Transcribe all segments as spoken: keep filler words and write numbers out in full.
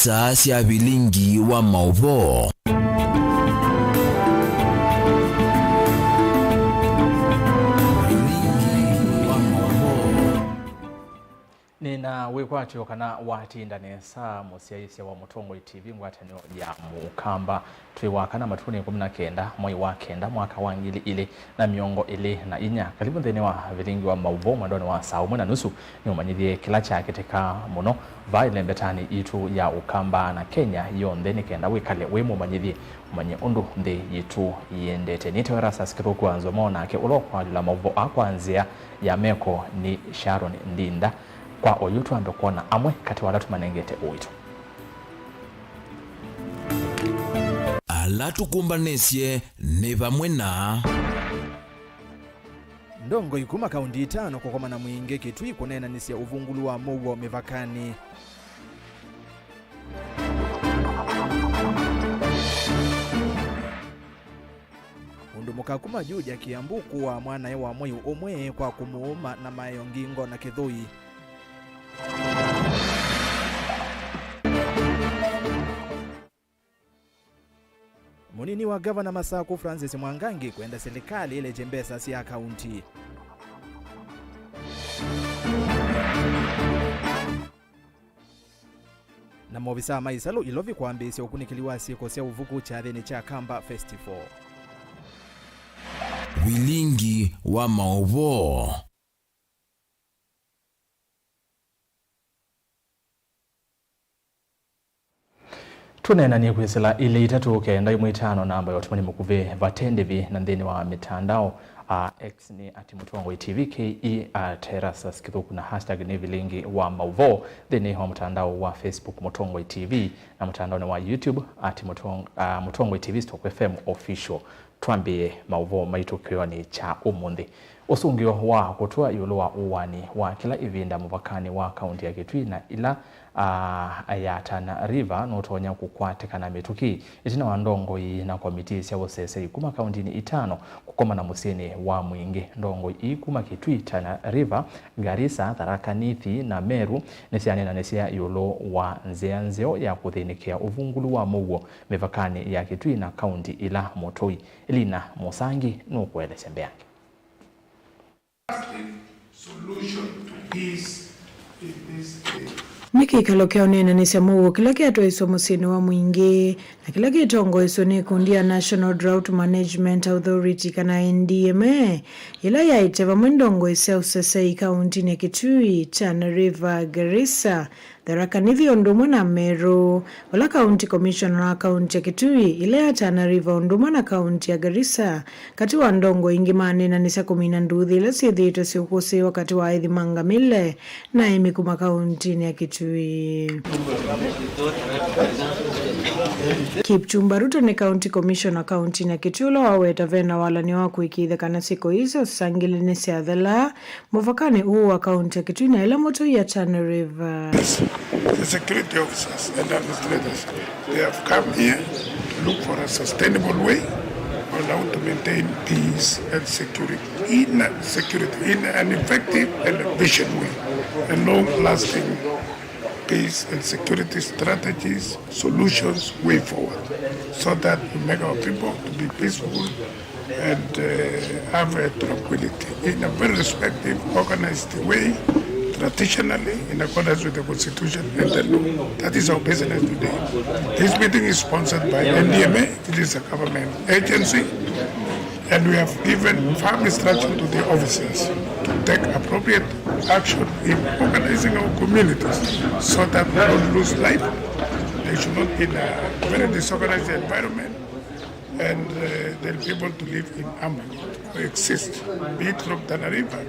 Saa sya vilingi wa maũvoo. Vilingi wa maũvoo. Nĩna wĩkwatyo kana watinda nesa mũsyaĩĩsya wa Mũtongoi T V ngwatanĩo ya Mũkamba. Twĩ wa kana matukũ nĩ ĩkũmi na kenda mwai wa kenda mwaka wa ngili ilĩ na mĩongo ĩlĩ na inya. Karibu nthĩnĩ wa vilingi wa maũvoo mwendonĩ wa saa ũmwe na nusu. Nĩũmanyĩthye kĩla kyakĩtĩka mũno vaa ĩlembetanĩ yitũ ya Ũkamba na Kenya yonthe, nĩ kenda wĩkale wĩ mũmanyĩthye, ũmanye ũndũ nthĩ yitũ yĩendete. Nĩtawa Erastus Kĩthũku wa Nzomo, nake ũla ũkwalĩla maũvoo aa kwa nzĩa ya meko nĩ Sharon Ndinda. Kwa oyu twambe kwona amwe katĩ wa ala tũmanengete ũito. Ala tũkũmbanĩsye nĩ vamwe na. Ndongoi kuma kaunti itano kũkomana Mwingĩ Kitui kũneenanĩsya ũvungũlu wa mũuo mĩvakanĩ. Mũndũ mũka kuma Juja, Kiambu, kũaa mwanae wa mwei ũmwe kwa kũmũũma na maeo ngingo na kĩthũi. Mũnini wa ngavana Masaku Francis Mwangangi kwenda silikalĩ ĩlekye mbesa sya kaunti. Na maovisaa ma ĩsalũ Ilovi kwambĩĩsya ũkunĩkĩli wa syĩko sya ũvuku kyathĩnĩ kya Kamba Festival. Vilingi wa maũvoo. Tũneenanie kwĩsĩla ilĩ itatũ kenda ĩmwe itano namba ya ũtũmani mũkuvĩ vate ndĩvi na nthĩnĩ wa mĩtandao, a, X nĩ at Mũtongoi T V, K E at Erastus Kĩthũku, na hashtag nĩ vilingi wa maũvoo. Nthĩnĩ wa mũtandao wa Facebook Mũtongoi T V, na mũtandaonĩ wa YouTube at Mũtong-, a, Mũtongoi T V stroke F M Official. Twambĩĩe maũvoo maitũ kĩonĩ kya ũmũnthĩ. Ũsũngĩo wa kũtũa ĩũlũ wa ũaani wa kĩla ĩvinda mũvakanĩ wa kaunti ya Kitui na ĩla, a, ya Tana River nũtonya kũkwatĩkana mĩtũkĩ ĩtina wa ndongoi na komitii sya ũseseĩ kuma kauntinĩ itano kũkomana mũsyĩnĩ wa Mwingĩ. Ndongoi ii kuma Kitui, Tana River, Garissa, Tharaka Nithi na Meru nĩsyaneenanĩsya ĩũlũ wa nzĩa nzeo ya kũthĩnĩkĩa ũvungũlu wa mũuo mĩvakanĩ ya Kitui na kaunti ila mũtũi. Elina Mũsangi nũkũelesya mbeange. Solution to this in this day. Nĩ kĩkalo kya ũneenanĩsya mũuo kĩla kyatwaĩswe mũsyĩnĩ wa Mwingĩ na kĩla kĩtongoeswe nĩ ĩkundi ya National Drought Management Authority, kana N D M A, ĩla yaĩte vamwe ndongoi sya ũseseĩ kauntinĩ ya Kitui, Tana River, Garissa, Tharaka Nithi ũndũ ũmwe na Meru, vala County Commissioner wa kaunti ya Kitui, ĩla ya Tana River ũndũ ũmwe na kaunti ya Garissa, katĩ wa ndongoi ingĩ maneenanĩsya kũmina nduthi ila syĩthĩĩtwe syĩũkũsĩĩwa katĩ wa aĩthi ma ngamĩle na aĩmi kuma kauntinĩ ya Kitui. Kipchumba Ruto nĩ County Commissioner kauntinĩ ya Kitui ũla waweta vena walany'o wa kũĩkĩĩthya kana syĩko isu sangĩle nĩsyathela mũvakanĩ ũũ wa kaunti ya Kitui na ĩla mũtũi ya Tana River. The security officers and administrators, they have come here to look for a sustainable way on how to maintain peace and security in a, security in an effective and efficient way, a long-lasting peace and security strategies, solutions, way forward, so that we make our people to be peaceful and, uh, have a tranquility in a very respective, organized way, traditionally, in accordance with the constitution and the law. That is our business today. This meeting is sponsored by N D M A. It is a government agency, and we have given firm instruction to the officers to take appropriate action in organizing our communities so that we don't lose life. They should not be in a very disorganized environment, and, uh, they'll be able to live in harmony, coexist, be it from Tana River,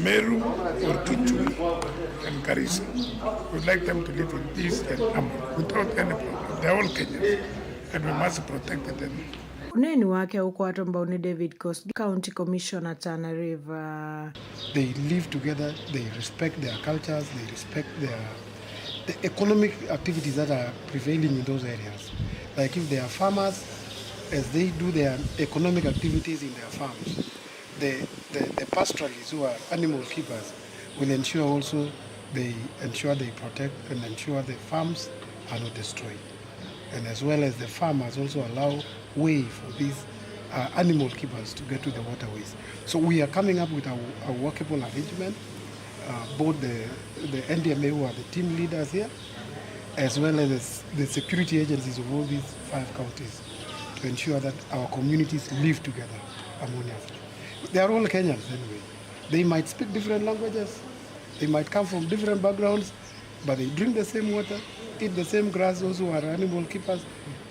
Meru, or Kitui and Garissa. We'd like them to live in peace and harmony without any problem. They're all Kenyans, and we must protect them. Ũneeni wake ũkwatwa mbau nĩ David Kosgei, County Commissioner Tana River. They live together, they respect their cultures, they respect their, the economic activities that are prevailing in those areas. Like if they are farmers, as they do their economic activities in their farms, the, the, the pastoralists who are animal keepers will ensure also they ensure they protect and ensure the farms are not destroyed. And as well as the farmers also allow way for these uh, animal keepers to get to the waterways. So we are coming up with a, a workable arrangement, uh, both the, the N D M A, who are the team leaders here, as well as the, the security agencies of all these five counties, to ensure that our communities live together harmoniously. They are all Kenyans anyway. They might speak different languages, they might come from different backgrounds, but they drink the same water, eat the same grass, those who are animal keepers,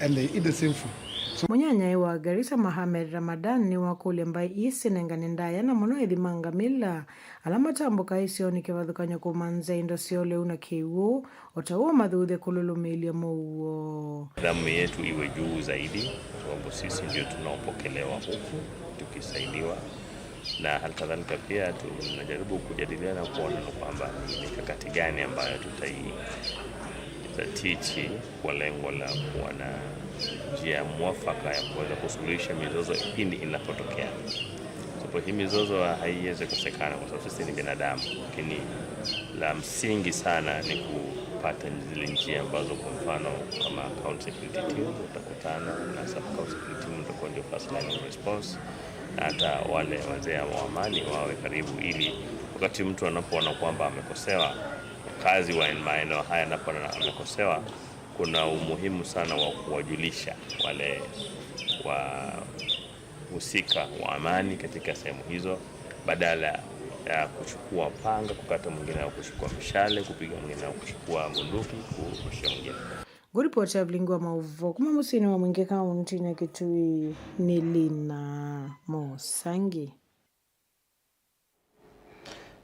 and they eat the same food. So Mũnyanyae wa Garissa Mohamed Ramadan nĩwakũlya mbaĩ ii sinengane ndaĩa na mũno ĩthi ma ngamĩla ala matambũkaa isionĩ kĩvathũkany'o kũmanthĩa indo syoo lĩu na kĩw'ũ, o ta ũu mathuthya kũlũlũmĩĩlya mũuo. Nidhamu yetu iwe juu zaidi, kwa sababu sisi ndio tunaopokelewa huku tukisaidiwa, na hali kadhalika pia tunajaribu kujadiliana kuona ni kwamba ni mikakati gani ambayo tutaitatiti kwa lengo la kuwa na njia mwafaka ya kuweza kusuluhisha mizozo pindi inapotokea. Sababu hii mizozo haiwezi kosekana kwa sababu sisi ni binadamu, lakini la msingi sana ni kupata zile njia ambazo, kwa mfano, kama county security team utakutana na sub county security team, utakuwa ndio first line of response, na hata wale wazee wa amani wawe karibu, ili wakati mtu anapoona kwamba amekosewa, mkazi wa maeneo haya anapoona amekosewa, kuna umuhimu sana wa kuwajulisha wale wa husika wa amani katika sehemu hizo, badala ya kuchukua panga, kukata mwingine, au kuchukua mshale, kupiga mwingine, au kuchukua bunduki, kurusha mwingine. Ngũripoti ya Vilingi wa Maũvoo kuma mũsyĩnĩ wa Mwingĩ kaũntĩnĩ ya Kitui nĩ Lina Mũsangi.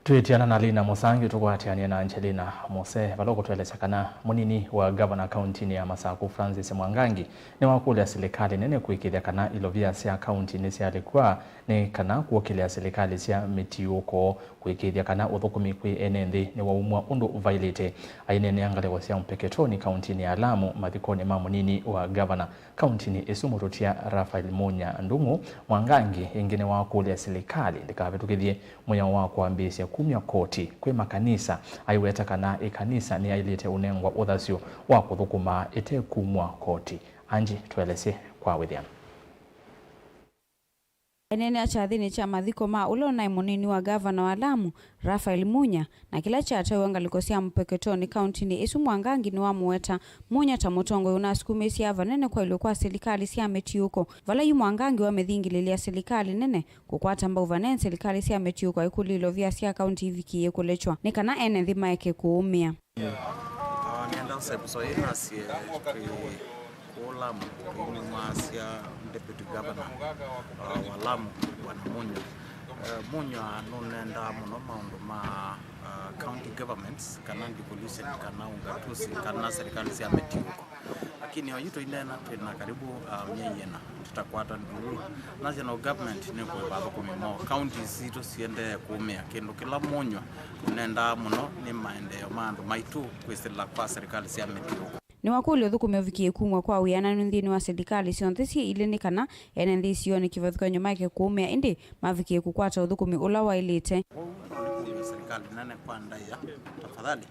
Twĩtiana na Lina Mũsangi, tũkwatĩanĩe na Angelina Mose, vala ũkũtũelesya kana mũnini wa ngavana kaũntĩnĩ ya Masakũ, Francis Mwangangi, nĩwakũlya silikalĩ nene kũĩkĩĩthya kana ilovia sya kaũntĩ nĩsyalĩkw'a nĩ kana kũokĩlĩa silikalĩ sya mĩtiũko kũĩkĩĩthya kana ũthũkũmi kwĩ ene nthĩ nĩwaumw'a ũndũ vaĩlĩte. Aineenea ngalĩko sya Mpeketoni kaũntĩnĩ ya Lamu mathikonĩ ma mũnini wa ngavana kaũntĩnĩ ĩsu, mũtũtia Raphael Munya Ndung'u, Mwangangi ĩngĩ nĩwakũlya silikalĩ ndĩkavĩtũkĩthye mwĩao wa kwambĩĩsya kumya koti kwĩ makanisa, aiweta kana ĩkanisa nĩyaĩlĩte ũnengwa ũthasyo wa kũthũkũma ĩtekumw'a koti. Angie, tũelesye kwa wĩthĩano. Aineenea kyathĩnĩ kya mathiko ma ũla ũnaĩ mũnini wa ngavana wa Lamu, Raphael Munya, na kĩla kyataĩwa ngalĩko sya Mpeketoni kaũntĩnĩ ĩsu, Mwangangi nĩwamũweta Munya ta mũtongoi ũnasukumĩĩsye vanene kwaĩlwe kwa silikalĩ sya mĩtiũko, vala yu Mwangangi wamĩthingĩlĩlya silikalĩ nene kũkwata mbau vanene silikalĩ sya mĩtiũko aikũlya ilovia sya kaũntĩ ivikĩĩe kũlekywa nĩ kana ene nthĩ maeke kũũmĩa. Ah, nĩenda ũsembũso ĩnasye twĩ kũũ Lamu, tũimwasya Deputy Governor, ah, wa Lamu, Bwana Munya. Eh, Munya nũnendaa mũno maũndũ ma, ah, county governments, kana devolution, kana ungatuzi, kana serikali sya mĩtiũko. Lakini oyu tũineena twĩ na karibu, ah, myei ĩna tũtakwata ndũũ. National government nĩkũĩva athũkũmi moo. Counties sitũ siendee kũũmĩa. Kĩndũ kĩla Munya ũnendaa mũno nĩ maendeeo ma andũ maitũ kwĩsĩla kwa serikali sya mĩtiũko. Nĩwakũlya ũthũkũmi ũvikĩe kumw'a kwa wĩananu nthĩnĩ wa silikalĩ syonthe syĩ ilĩ nĩ kana ene nthĩ isionĩ kĩvathũkany'o maeke kũũmĩa ĩndĩ mavikĩe kũkwata ũthũkũmi ũla waĩlĩte. Kwoou no nĩkũlye serikali nene kwa ndaĩa, tafadhali,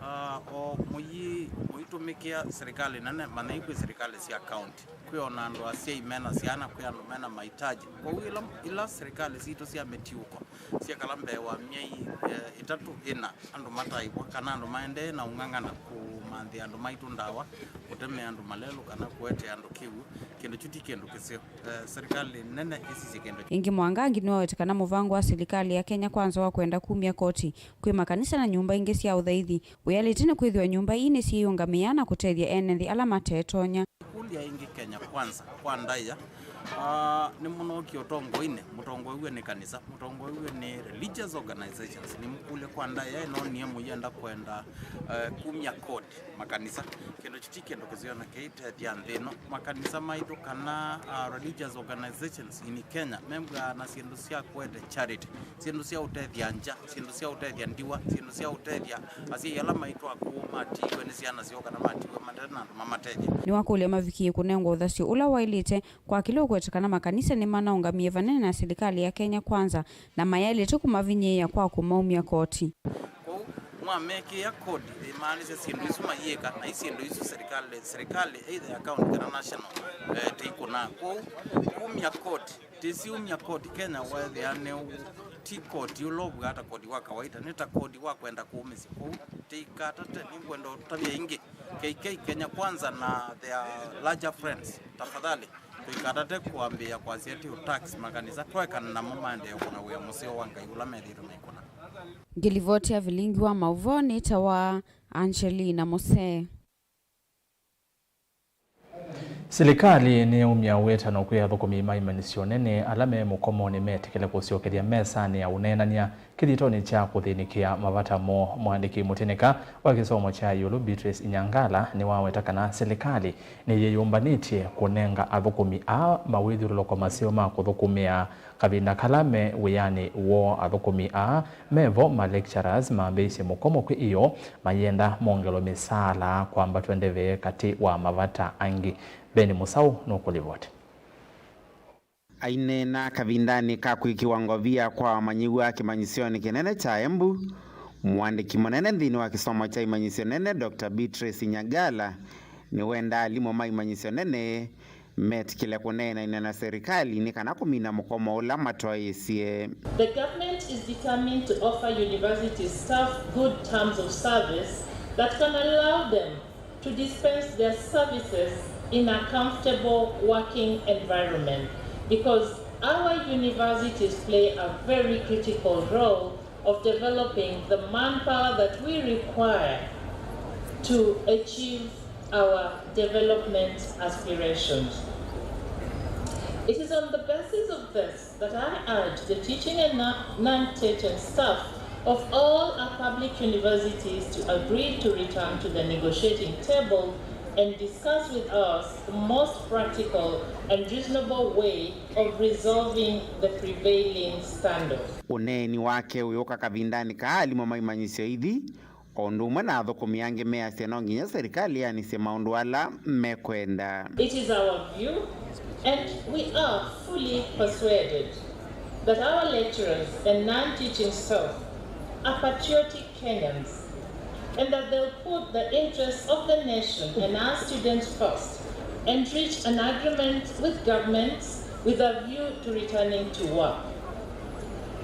ah, o mũyi-, mũitũmĩkĩa serikali nene, manyai kwĩ serikali sya county. Kwĩ ona andũ asyai mena syana, kwĩ andũ mena mahitaji. Kwoou ila, ila serikali sitũ sya mĩtiũko syekala mbee wa myei, eh, ĩtatũ, ĩna, andũ mataĩvwa, kana andũ maendee na ũng'ang'ana kũmanthĩa andũ maitũ ndawa, kũtemea andũ malelũ, kana kũetea andũ kĩw'ũ, kĩndũ kyu ti kĩndũ kĩseo. Eh, serikali nene ĩsisye kĩndũ. Ĩngĩ, Mwangangi nĩwaweta kana mũvango wa silikalĩ ya Kenya Kwanza wa kwenda kumya koti kwĩ makanisa na nyũmba ingĩ sya ũthaithi wĩalĩte nĩ kwĩthĩwa nyũmba ii nĩsyĩyũngamĩaa na kũtethya ene nthĩ ala matetonya. Kũlya ĩngĩ, Kenya Kwanza kwa ndaĩa, ah, nĩmũnookie ũtongoinĩ, mũtongoew'e nĩ kanisa, mũtongoew'e nĩ religious organizations. Nĩmũkũlye kwa ndaĩa ĩno nie mũyenda kwenda, eh, kumya koti makanisa, kĩndũ kyu ti kĩndũ kĩseo na kĩitethya nthĩ ĩno. Makanisa maitũ kana, ah, religious organizations in Kenya membwaa na syĩndũ sya kũete charity, syĩndũ sya ũtethya ngya, syĩndũ sya ũtethya ndiwa, syĩndũ sya ũtethya asyai ala maitũ akũũ matiiwe nĩ syana syoo kana matiiwe mate na andũ mamatethya. Nĩwakũlya mavikĩe kũnengwa ũthasyo ũla waĩlĩte kwa kĩla ũkwete kana makanisa nĩmanaũngamie vanene na silikalĩ ya Kenya Kwanza na mayaĩlĩte kũmavinyĩĩa kwa kũmaumya koti. Kwoou, Mwamekĩa kodi, ĩmaanisya syĩndũ isu mayĩka, na i syĩndũ isu serikali, serikali either ya county kana national, eh, tĩikũnaa. Kwoou, kumya kodi, tĩsiumya kodi Kenya weethĩa nĩ ti kodi ũla ũvw'aa ta kodi wa kawaida, nĩ ta kodi wa kwenda kũũmĩsya. Kwoou, tĩikatate, nĩngwenda ũtavya ĩngĩ, K K, Kenya Kwanza na their larger friends, tafadhali, tũikatate kwambĩĩa kwasya atĩ tax makanisa, tũekane namo maendee kũna wĩa mũseo wa Ngai ũla methĩĩtwe maikũna. Ngĩlivoti ya vilingi wa maũvoo nĩtawa Angelina Mũsee. Silikalĩ nĩyaumya wĩtano kwĩ athũkũmi ma imanyĩsyo nene ala me mũkomonĩ metĩkĩle kũsyokethya mesanĩ ya ũneenany'a kĩthitonĩ kya kũthĩnĩkĩa mavata moo. Mũandĩki mũtĩnĩka wa kĩsomo kya ĩũlũ Beatrice Inyangala nĩwaweta kana silikalĩ nĩyĩyũmbanĩtye kũnenga athũkũmi aa mawĩthyũlũlũko maseo ma kũthũkũmĩa kavinda kala me wĩanĩ woo. Athũkũmi aa me vo ma lecturers mambĩĩsye mũkomo kwĩ ĩyoo mayenda mongelwe mĩsaala, kwambatw'a ndeve katĩ wa mavata angĩ. Ben Mũsaũ nũkũlivoti. Aineena kavindanĩ ka kwĩkĩwa ngovia kwa amanyĩw'a kĩmanyĩsyonĩ kĩnene kya Embu, mũandĩki mũnene nthĩnĩ wa kĩsomo kya imanyĩsyo nene, Doctor Beatrice Inyangala, nĩwendaa alimũ ma imanyĩsyo nene metĩkĩle kũneenany'a na serikali nĩ kana kũmina mũkomo ũla matwaĩĩsye. The government is determined to offer university staff good terms of service that can allow them to dispense their services in a comfortable working environment, because our universities play a very critical role of developing the manpower that we require to achieve our development aspirations. It is on the basis of this that I urge the teaching and non-, non-teaching staff of all our public universities to agree to return to the negotiating table and discuss with us the most practical and reasonable way of resolving the prevailing standoff. Ũneeni wake ũyũka kavindanĩ kaa alimũ ma imanyĩsyo ithi, o ũndũ ũmwe na athũkũmi angĩ measya no nginya serikali yanĩsye maũndũ ala mekwenda. It is our view, and we are fully persuaded, that our lecturers and non-teaching staff are patriotic Kenyans, and that they'll put the interests of the nation and our students first and reach an agreement with government with a view to returning to work.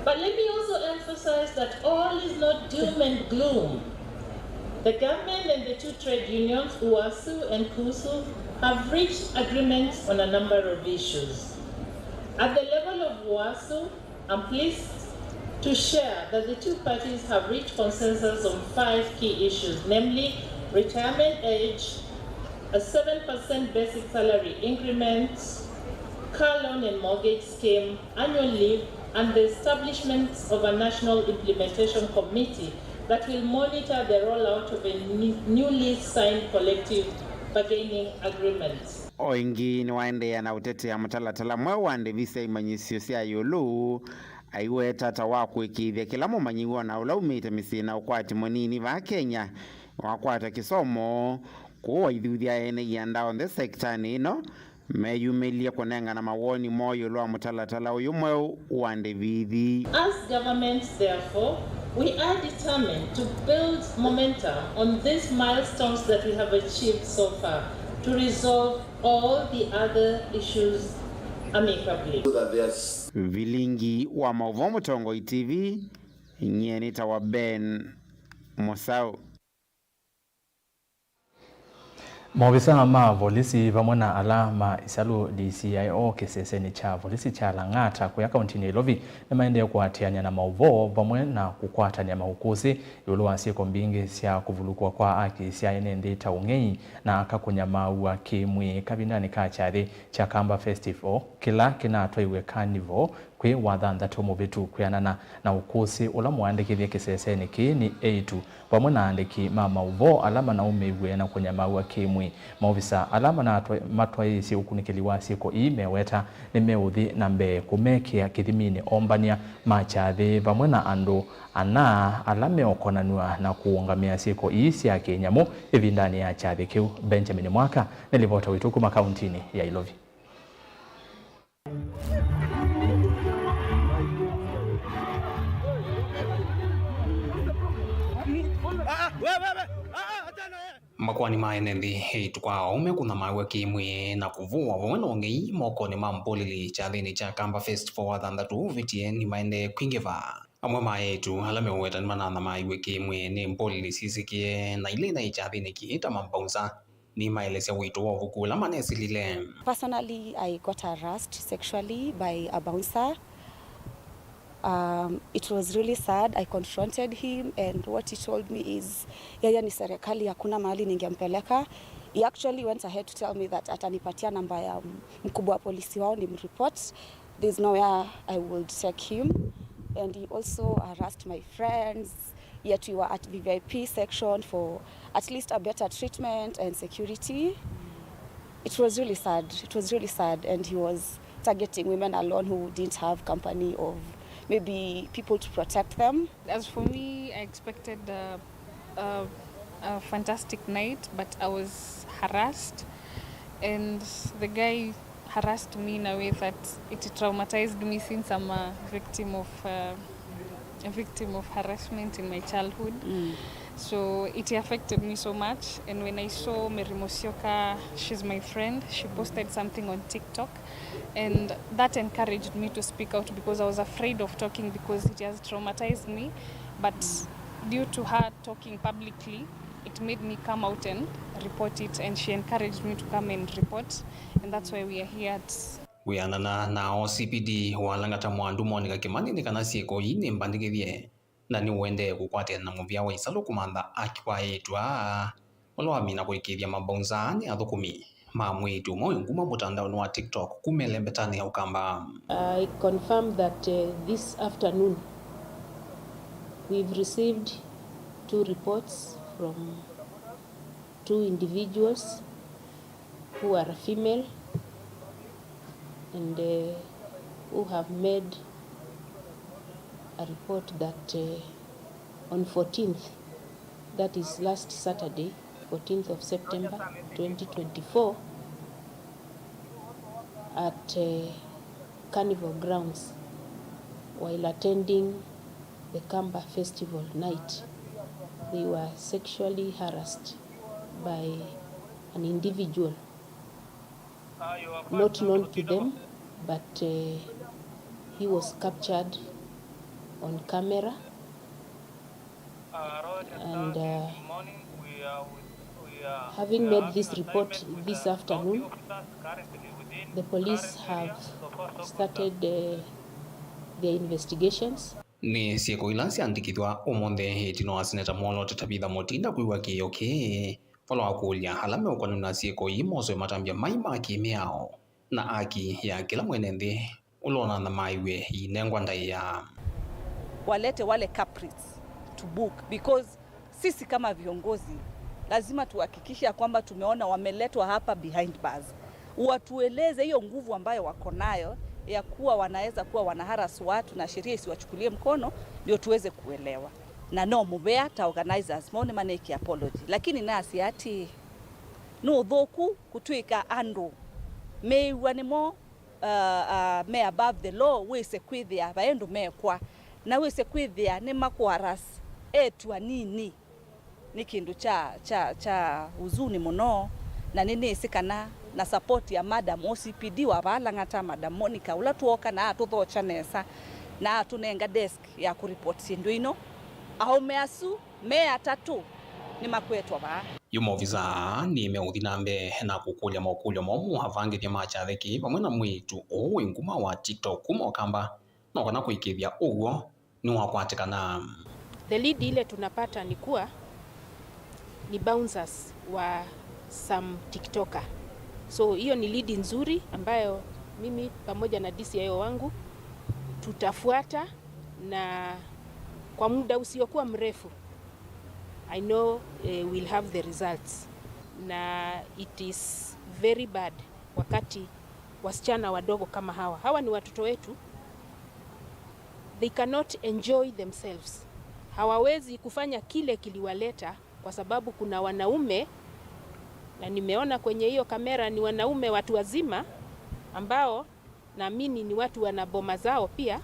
But let me also emphasize that all is not doom and gloom. The government and the two trade unions, UASU and KUSU, have reached agreements on a number of issues. At the level of UASU, I'm pleased to share that the two parties have reached consensus on five key issues, namely retirement age, a seven percent basic salary increment, car loan and mortgage scheme, annual leave, and the establishment of a national implementation committee that will monitor the rollout of a ne-, newly signed collective bargaining agreement. O ĩngĩ nĩwaendeea na ũtetea mũtalatala mweũ wa ndĩvi sya imanyĩsyo sya ĩũlũ, aiweta ta wa kũĩkĩĩthya kĩla mũmanyĩw'a o na ũla umĩte mĩsyĩ na ũkwati mũnini vaa Kenya wakwata kĩsomo, kũu aithuthya ene ianda onthe sektanĩ ĩno meyumĩlye kũnengana mawoni moo ĩũlũ wa mũtalatala ũyũ mweũ wa ndĩvi ithi. As government, therefore, we are determined to build momentum on these milestones that we have achieved so far to resolve all the other issues amicably. Vilingi wa maũvoo Mũtongoi T V, nyie nĩtawa Ben Mũsaũ. Maovisaa ma volisi vamwe na ala ma Isalu D C I O kĩsesenĩ kya volisi kya Lang'ata kũya kauntinĩ ya Ilovi nĩmaendee kũatĩanĩa na maũvoo vamwe na kũkwatany'a maũkũsĩ ĩũlũ wa syĩko mbingĩ sya kũvulukw'a kwa aki sya ene nthĩ ta ũng'ei na aka kũnyamaaw'a kĩ-mwĩĩ kavindanĩ ka kyathĩ kya Kamba Festival kĩla kĩnatwaiwe Carnival kwĩ Wathanthatũ mũvĩtu. Kwĩanana na ũkũsĩ ũla mũandĩkĩthye kĩsesenĩ kĩĩ nĩ eĩtu vamwe na aandĩki ma maũvoo ala manaũmĩw'e na kũnyamaaw'a kĩ-mwĩĩ. Maovisa ala manatwa-, matwaĩĩsye ũkunĩkĩli wa syĩko ii meweta nĩmeũthi na mbee kũmekĩa kĩthiminĩ ombany'a ma kyathĩ vamwe na andũ ana ala meũkonanw'a na kũũngamĩa syĩko ii sya kĩnyamũ ĩvindanĩ ya kyathĩ kĩu. Benjamin Mwaka nĩ livota witũ kuma kauntinĩ ya Ilovi. Makoani ma ene nthĩ, eĩtu kwa aũme kũnyamalw'a kĩ-mwĩĩ na kũvũwa vamwe na ũng'ei mokonĩ ma mbũlĩlĩ kyathĩnĩ kya Kamba Festival wa thanthatũ ũvĩtie nĩmaendee kwingĩva. Amwe ma eĩtu ala meũweta nĩmananyamalw'e kĩ-mwĩĩ nĩ mbũlĩlĩ syĩsĩkĩe na ila inaĩ kyathĩnĩ kĩĩ ta mabouncer. Nĩmaelesya ũito wa ũvuku ũla manesilile. Personally, I got harassed sexually by a bouncer. Um, it was really sad. I confronted him, and what he told me is, yeye ni serikali, hakuna mahali ningempeleka. He actually went ahead to tell me that atanipatia namba ya m-, mkubwa wa polisi wao nimreport. There's nowhere I would take him. And he also harassed my friends. Yet we were at V V I P section for at least a better treatment and security. It was really sad. It was really sad. And he was targeting women alone who didn't have company of maybe people to protect them. As for me, I expected uh, a, a fantastic night, but I was harassed, and the guy harassed me in a way that it traumatized me since I'm a victim of uh, a victim of harassment in my childhood. Mm. So it affected me so much, and when I saw Mary Musyoka, she's my friend, she posted something on TikTok, and that encouraged me to speak out because I was afraid of talking because it has traumatized me. But due to her talking publicly, it made me come out and report it, and she encouraged me to come and report, and that's why we are here at Kwĩanana na O C P D wa Lang'ata Mwandu Monica Kimani nĩ kana syĩko ii nĩ mbandĩkĩthye, na nĩũendee kũkwatĩana na mũvĩa wa ĩsalũ kũmantha aki wa eĩtu aa, ũla wamina kũĩkĩĩthya mabouncer nĩ athũkũmi ma mwĩĩtu ũmwe wĩ nguma mũtandaonĩ wa TikTok kuma ĩlembetanĩ ya Ũkamba. I confirm that uh, this afternoon we've received two reports from two individuals who are female and uh, who have made a report that uh, on fourteenth, that is last Saturday, fourteenth of September twenty twenty-four, at uh, Carnival grounds while attending the Kamba Festival night, they were sexually harassed by an individual not known to them, but uh, he was captured on camera. And uh, having made this report this afternoon, the police have started uh, their investigations. Nĩ syĩko ila syandĩkĩthw'a ũmũnthĩ ĩtina wa Seneta Mwoloote Tabitha Mutinda kwĩw'a kĩĩo kĩĩ vala wakũlya ala meũkonanw'a na syĩko ii mosũe matambya mai ma kĩ-mĩao na aki ya kĩla mwene nthĩ ũla ũnanyamalw'e ĩinengwa ndaĩa. Walete wale culprits to book, because sisi kama viongozi lazima tuhakikishe ya kwamba tumeona wameletwa hapa behind bars, watueleze hiyo nguvu ambayo wako nayo ya kuwa wanaweza kuwa wanaharass watu na sheria isiwachukulie mkono, ndio tuweze kuelewa. Na no mũvea ta organizers mo nĩmanĩkie apology, lakini nasya atĩ nĩ ũthũku kũtw'ĩka andũ meĩw'a nĩmo uh, uh, me above the law, wĩse kwĩthĩa vaĩ ũndũ mekwa, na wĩse kwĩthĩa nĩmakũharass eĩtu anini. Nĩ kĩndũ kya, kya, kya huzuni mũno, na nĩnĩsĩ kana na support ya Madam O C P D wa vaa Lang'ata, Madam Monica, ũla twooka na atũthokya nesa na atũnenga desk ya kũreport syĩndũ ino. Aũme asu me atatũ nĩmakwetwa vaa. Yu maovisaa nĩmeũthi na mbee na kũkũlya makũlyo momũ avangĩthya ma kyathĩ kĩĩ vamwe na mwĩĩtu ũũ wĩ nguma wa TikTok kuma Ũkamba, no kana kũĩkĩĩthya ũw'o nĩwakwatĩkana. The lead ile tunapata ni kuwa ni bouncers wa some TikToker. So hiyo ni lead nzuri ambayo mimi pamoja na D C I O wangu tutafuata, na kwa muda usiokuwa mrefu, I know, eh, we'll have the results. Na it is very bad wakati wasichana wadogo kama hawa, hawa ni watoto wetu, they cannot enjoy themselves. Hawawezi kufanya kile kiliwaleta kwa sababu kuna wanaume, na nimeona kwenye hiyo kamera ni wanaume watu wazima ambao naamini ni watu wana boma zao pia,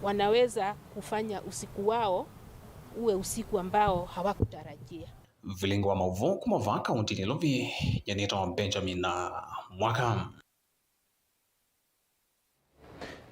wanaweza kufanya usiku wao uwe usiku ambao hawakutarajia. Vilingi wa maũvoo kuma vaa kaũntĩnĩ Nairobi, nyanĩtwa Benjamin Mwaka.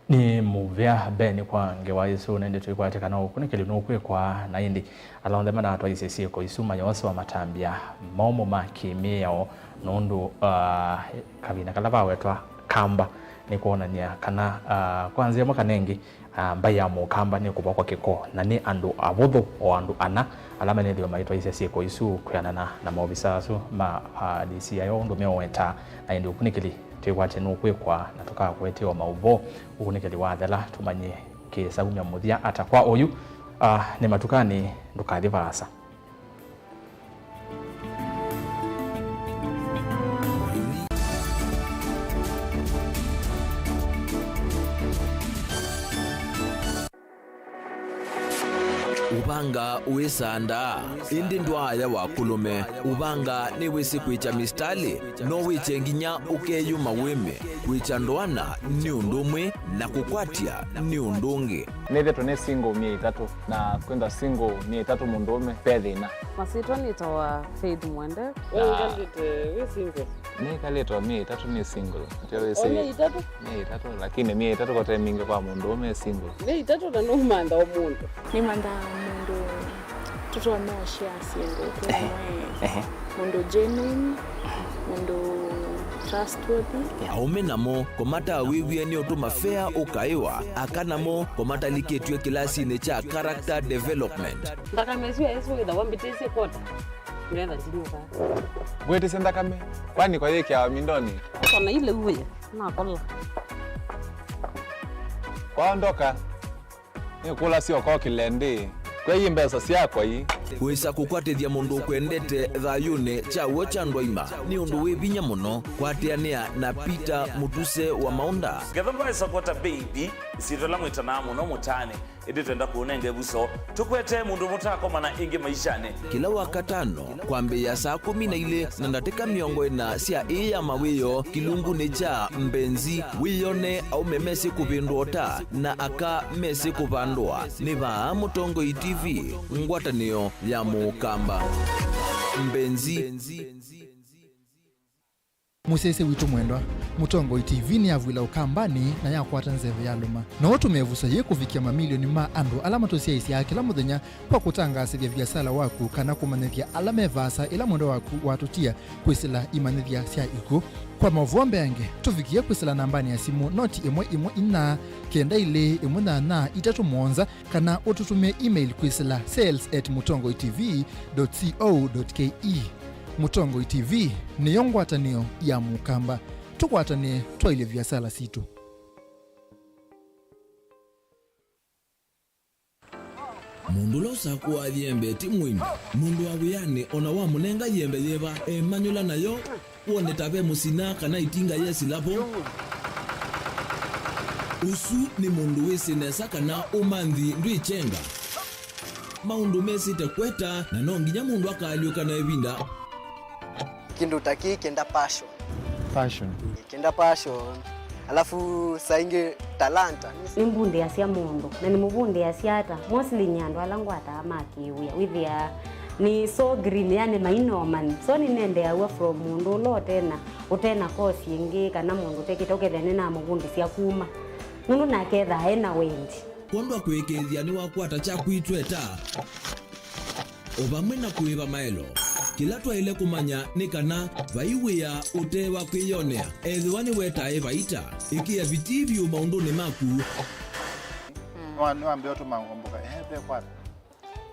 Nĩ mũvea Ben kwa ngewa ĩsu, na ĩndĩ tũikwatya kana ũkunĩkĩli nũkwĩkwa, na ĩndĩ ala onthe manatwaisye syĩko isu mayoosewa matambya maũmũ ma kĩmĩao, nũndũ, ah, kavinda kala vawetwa kamba nĩ kwonany'a kana, ah, kwa nzĩa ĩmwe kana ĩngĩ, ah, mbaĩ ya Mũkamba nĩ kũvakwa kĩko, na nĩ andũ avũthũ o andũ ana ala manethĩwe maitwaisya syĩko isu kwĩanana na maovisa asu ma, ah, D C I O ũndũ meũwetaa, na ĩndĩ ũkunĩkĩli twĩkwatye nũkwĩkwa na tũkakũetee o maũvoo ũkunĩkĩli wathela tũmanye kĩsaumya mũthya ata. Kwa oyu, ah, nĩ matukanĩ, ndũkathi vaasa. Ũvanga wĩsandaa, ĩndĩ ndwaaya wa kũlũme. Ũvanga nĩwĩsĩ kwĩkya mistalĩ, no wĩkye nginya ũkeyũma wĩme. Kwĩkya ndoana nĩ ũndũ ũmwe, na kũkwatya nĩ ũndũ ũngĩ. Nĩthĩtwe nĩ single myei ĩtatũ, na kwĩthwa single myei ĩtatũ mũndũũme ve thĩna. Masyĩtwa nĩtawa Faith Mwende. We wĩkalĩte wĩ single? Nĩkalĩte o myei ĩtatũ nĩ single. Atĩ wĩsĩ o myei ĩtatũ? Myei ĩtatũ, lakini myei ĩtatũ kote mingĩ kwa mũndũũme e single. Myei ĩtatũ na nũmantha o mũndũ. Nĩmanthaa mũndũ tũtonya ũshare syĩndũ twĩ. Ehe. Mũndũ genuine, mũndũ trustworthy. Aũme namo kũmatawĩw'e nĩ ũtũma fea ũkaĩwa, aka namo kũmatalikĩtw'e kĩlasinĩ kya character development. Nthakame ĩsu ya Yesũ wĩthawa mbĩtĩsye kota, ngetha ndinyuka. Wĩtĩsye nthakame, kwani kwa yĩkĩawa mindonĩ? Kona ile uwe, nakola. Kwaondoka. Nĩkũlasya ũkokĩle ndĩ, kwei mbesa syakwa ii. Kwĩsa kũkwatĩthya mũndũ ũkwendete thayũnĩ kya w'o kya ndwaima nĩ ũndũ wĩ vinya mũno. Kwatĩanĩa na Peter Mũtuse wa Maũnda. Ngetha ndwaĩsa kwata baby, ĩsyĩtwa ĩla mwĩtanaa mũno mũtaanĩ, ĩndĩ twenda kũũnenga ĩvuso, tũkwetee mũndũ mũtakomana ĩngĩ maishanĩ. Kĩla Wakatano, kwambĩĩa saa kũmi na ilĩ na ndatĩka mĩongo ĩna sya ĩĩ ya mawĩoo kĩlungunĩ kya Mbenzi, wĩyone aũme mesĩ kũvĩndũa ũta na aka mesĩ kũvandũa. Nĩ vaa Mũtongoi T V, ngwatanĩo ya Mũkamba. Mbenzi. Mũsyaĩĩsya witũ mwendwa, Mũtongoi T V nĩyavw'ĩla Ũkambanĩ na yakwata nzeve yalũma. No ũtũme ĩvuso yĩĩ kũvikĩa mamilioni ma andũ ala matũsyaĩĩsyaa kĩla mũthenya kwa kũtangaasĩthya viasala waku kana kũmanyĩthya ala me vaasa ĩla mwendwa waku watũtia kwĩsĩla imanyĩthya sya ikw'ũ. Kwa maũvoo mbeange, tũvikĩe kwĩsĩla nambanĩ ya simũ noti ĩmwe ĩmwe inya kenda ilĩ ĩmwe nyanya itatũ mũonza, kana ũtũtũmĩe email kwĩsĩla sales at mũtongoi T V dot co dot K E. Mũtongoi T V nĩyo ngwatanĩo ya Mũkamba. Tũkwatanĩe twaĩlye viasala sitũ. Mũndũ ũla ũsakũaa yembe ti mũimi. Mũndũ wa wĩanĩ o na wamũnenga yembe yĩva, emanyũla nayo. Wone ta ve mũsina kana itinga yesila vo. Ũsu nĩ mũndũ wĩsĩ nesa kana ũmanthi ndwĩkyenga. Maũndũ mesĩte kweta, na no nginya mũndũ akaalyũka na ĩvinda. Kĩndũ ta kĩĩ kĩenda passion. Passion. Kĩenda passion. Alafu saa ingĩ talanta. Nĩmbundĩasya mũndũ, na nĩmũvundĩasya ata? Mostly nĩ andũ ala ngwataa ma kĩwĩa. Wĩthĩaa nĩ so green, yani mainomani. So nĩnendeeaw'a from mũndũ ũla ũtena, ũtena course ĩngĩ, kana mũndũ ũtekĩte, ũkethĩa nĩnamũvundĩsya kuma. Nũndũ nake ethaa ena wendi. Kwondwa kũĩkĩĩthya nĩwakwata kyaku itweta. O vamwe na kũĩva maelo, kĩla twaĩle kũmanya nĩ kana vai wĩa ũte wa kwĩyonea. Ethĩwa nĩwetae vaita, ĩkĩa vitii vyũ maũndũnĩ maku. Nĩwa-, nĩwambĩa ũtũma ngomboka, ehe, ve kwata.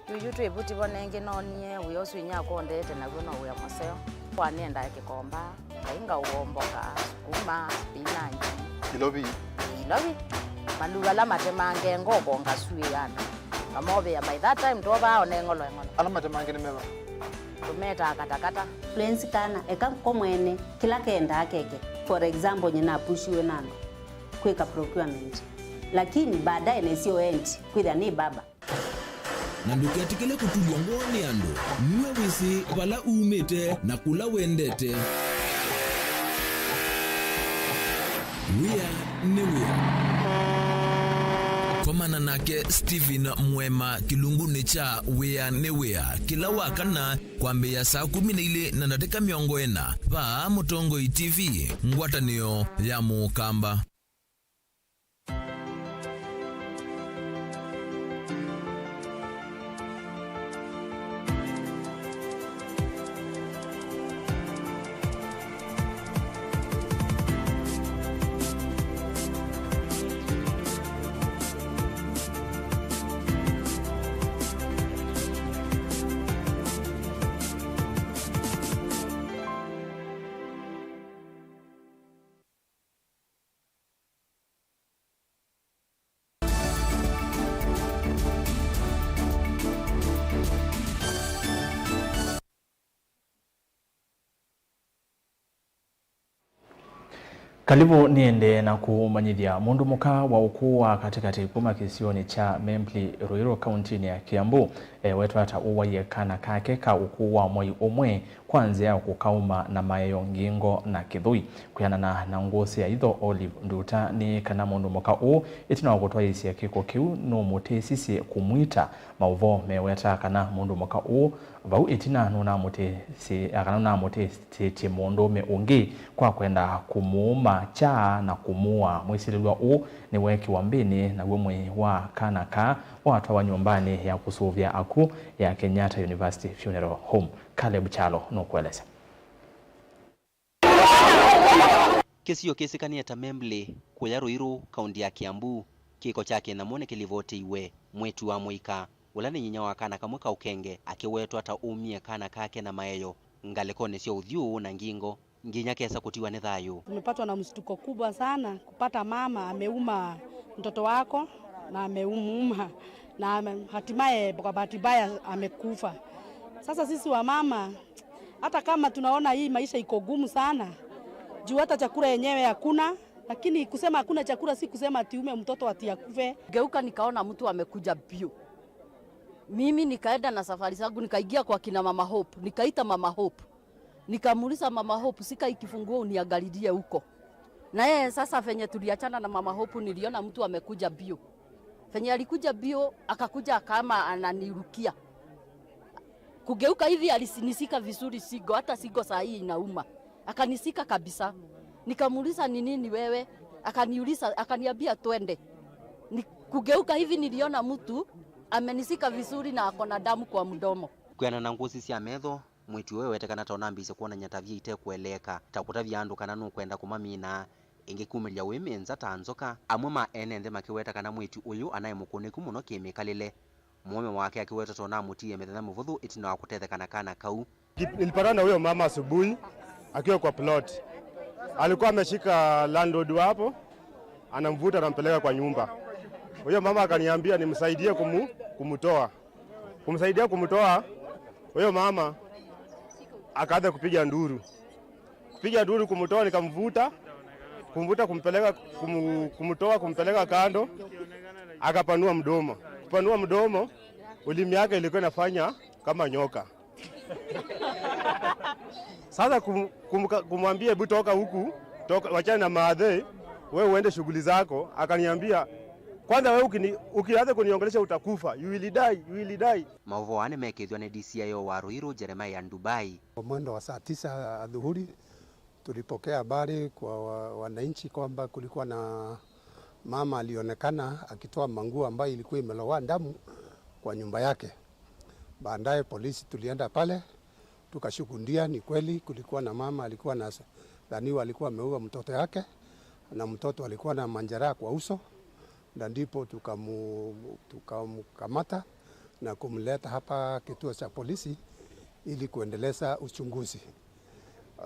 Yuyu twĩ vuti vo nengĩ noonie wĩa ũsu inyakwa ũndeete naw'o no wĩa mũseo. Kwa nĩendaa kĩkomba. Ngai ngaũomboka, sukuma, spinach. Ilovi. Ilovi. Maluu ala matemange ngoko ngasuĩe andũ. Ngamovĩa by that time twovaa one ng'olo eng'olo. Ala matemange nĩ meva? Tũmetaa katakata. Fluency kana, eka ko mwene, kĩla kendaa keke. For example, nyina apushiwe na andũ kwĩka procurement. Lakini baadaye nesio end, kwĩthĩa nĩ baba. Na ndũketĩkĩle kũtulw'a ngoo nĩ andũ. Nue wĩsĩ vala umĩte na kũla wendete. Wĩa nĩ wĩa. Koma Na nake Stephen Mwema kĩlungunĩ kya Wĩa nĩ Wĩa kĩla wa kana kwambĩĩa saa kũmi na ilĩ na ndatĩka mĩongo ĩna. Vaa Mũtongoi T V, ngwatanĩo ya Mũkamba. Kalĩvũ nĩendee na kũmanyĩthya. Mũndũ mũka wa ũkũũ wa katĩkatĩ kuma kĩsionĩ kya Membli, Ruiru, kauntinĩ ya Kiambu, ewetwa ta ũwaie kana kake ka ũkũũ wa mwei ũmwe kwa nzĩa ya kũkauma na maeo, ngingo na kĩthũi. Kwĩanana na ngũsĩ ya itho Olive Nduta nĩ kana mũndũ mũka ũũ, ĩtina wa kũtwaĩĩsya kĩko kĩu, nũmũtĩsisye kũmwita. Maũvoo mewetaa kana mũndũ mũka ũũ vau ĩtina nũnamũtĩsĩ-, kana nũnamũtĩsĩtye mũndũũme ũngĩ kwa kwenda kũmũũma kyaa na kũmũaa. Mwĩsilĩlw'a ũũ nĩweekiwa mbĩnĩ, naw'o mwĩĩ wa kana kaa watwawa nyũmbanĩ ya kũsũvĩa akw'ũ ya Kenyatta University Funeral Home. Caleb Kyalo nũkũelesya. Kĩsio kĩsĩkanĩe ta Membli, kũya Ruiru, kaunti ya Kiambu, kĩko kya kĩnyamũ nĩkĩlivoteiwe. Mwĩĩtu wa mũika, ũla nĩ nyinya wa kana kamwe ka ũkenge, akĩwetwa ta ũmie kana kake na maeo ngalĩkonĩ sya ũthyũ na ngingo, nginya kesa kũtiwa nĩ thayũ. Tumepatwa na mshtuko kubwa sana kupata mama ameuma mtoto wako na amemuuma na ame-, hatimaye kwa bahati mbaya amekufa. Sasa sisi wa mama, hata kama tunaona hii maisha iko gumu sana, juu hata chakula yenyewe hakuna, lakini kusema hakuna chakula si kusema ati ume mtoto ati akufe. Geuka nikaona mtu amekuja mbio. Mimi nikaenda na safari zangu, nikaingia kwa kina Mama Hope, nikaita Mama Hope. Nikamuuliza, "Mama Hope, sika hii kifunguu uniangalilie huko." Na yeye sasa, venye tuliachana na Mama Hope, niliona mtu amekuja mbio. Venye alikuja mbio, akakuja kama ananirukia. Kugeuka hivi, alinisika vizuri sigo, hata sigo saa hii inauma. Akanisika kabisa. Nikamuuliza, "Ni nini wewe?" Akaniuliza, akaniambia, "Twende." Ni-, kugeuka hivi, niliona mtu amenisika vizuri na ako na damu kwa mdomo. Kwĩana na ngũsĩ sya metho, mwĩĩtu ũyũ ewetekana ta ũnambĩĩsye kwonany'a tavia itekũeleeka, ta kũtavya andũ kana nũkwenda kũmamina, ĩngĩ kumĩlya ũimĩ nza ta nzoka. Amwe ma ene nthĩ makĩweta kana mwĩĩtu ũyũ anaĩ mũkũnĩku mũno kĩ-mĩkalĩle. Mũũme wake akĩwetwa ta ũnamũtiie mĩthenya mĩvũthũ ĩtina wa kũtetheka na kana kau. Nilipatana na huyo mama asubuhi akiwa kwa plot. Alikuwa ameshika landlord wa hapo, anamvuta, anampeleka kwa nyumba. Huyo mama akaniambia nimsaidie kumu-, kumtoa. Kumsaidia kumtoa, huyo mama akaanza kupiga nduru. Kupiga nduru kumtoa, nikamvuta, kumvuta, kumpeleka, kumu-, kumtoa, kumpeleka kando, akapanua mdomo. Kupanua mdomo, ulimi yake ilikuwa inafanya kama nyoka. Sasa kum-, kumka-, kumwambia, "Hebu toka huku, toka, wachana na maadhe, wewe uende shughuli zako." Akaniambia, "Kwanza wewe ukini-, ukianza kuniongelesha utakufa, you will die, you will die." Maũvoo aa nĩmekĩthw'a nĩ D C I O wa Ruiru, Jeremiah Ndubai. Kwa mwendo wa saa tisa adhuhuri, tulipokea habari kwa wa-, wananchi kwamba kulikuwa na mama alionekana akitoa manguo ambayo ilikuwa imelowa damu kwa nyumba yake. Baadaye polisi tulienda pale, tukashuhudia ni kweli kulikuwa na mama alikuwa na, dhaniwa alikuwa ameua mtoto yake, na mtoto alikuwa na majeraha kwa uso, na ndipo tukamu-, tukamkamata na kumleta hapa kituo cha polisi ili kuendeleza uchunguzi.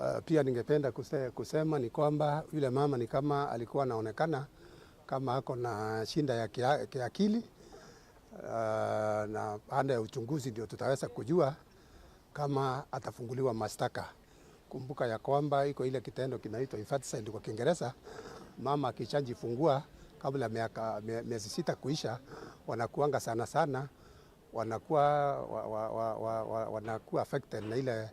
Ah, pia ningependa kuse-, kusema ni kwamba yule mama ni kama alikuwa anaonekana kama ako na shida ya kia-, kiakili. Ah, na baada ya uchunguzi ndio tutaweza kujua kama atafunguliwa mashtaka. Kumbuka ya kwamba iko ile kitendo kinaitwa infanticide kwa Kiingereza. Mama akishajifungua kabla miaka, mie-, miezi sita kuisha, wanakuanga sana sana, wanakuwa, wa, wa, wa, wa, wa, wanakuwa affected na ile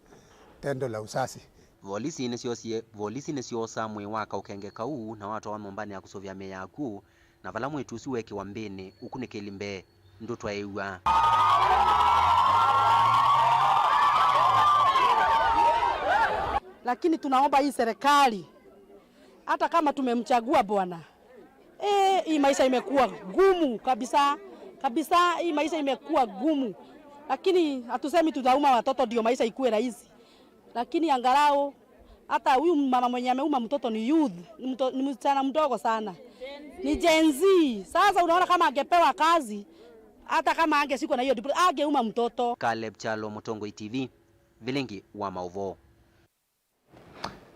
tendo la uzazi. Volisi nĩsyoosie, volisi nĩsyoosaa mwĩĩ wa kaũkenge kau na watwawa nyũmbanĩ ya kũsũvĩa mĩĩ ya akw'ũ, Na vala mwĩĩtu ũsu weekĩwa mbĩnĩ ũkunĩkĩli mbee, ndũtwaĩw'a. Lakini tunaomba hii serikali, hata kama tumemchagua bwana, eh, hii maisha imekuwa gumu kabisa, kabisa, hii maisha imekuwa gumu. Lakini hatusemi tutauma watoto ndio maisha ikuwe rahisi. Lakini angalau, hata huyu mama mwenye ameuma mtoto ni youth, ni mto-, ni msichana mdogo sana. Ni Gen Z. Sasa unaona kama angepewa kazi, hata kama angeshikwa na hiyo depression, angeuma mtoto. Caleb Kyalo, Mũtongoi T V, Vilingi wa Maũvoo.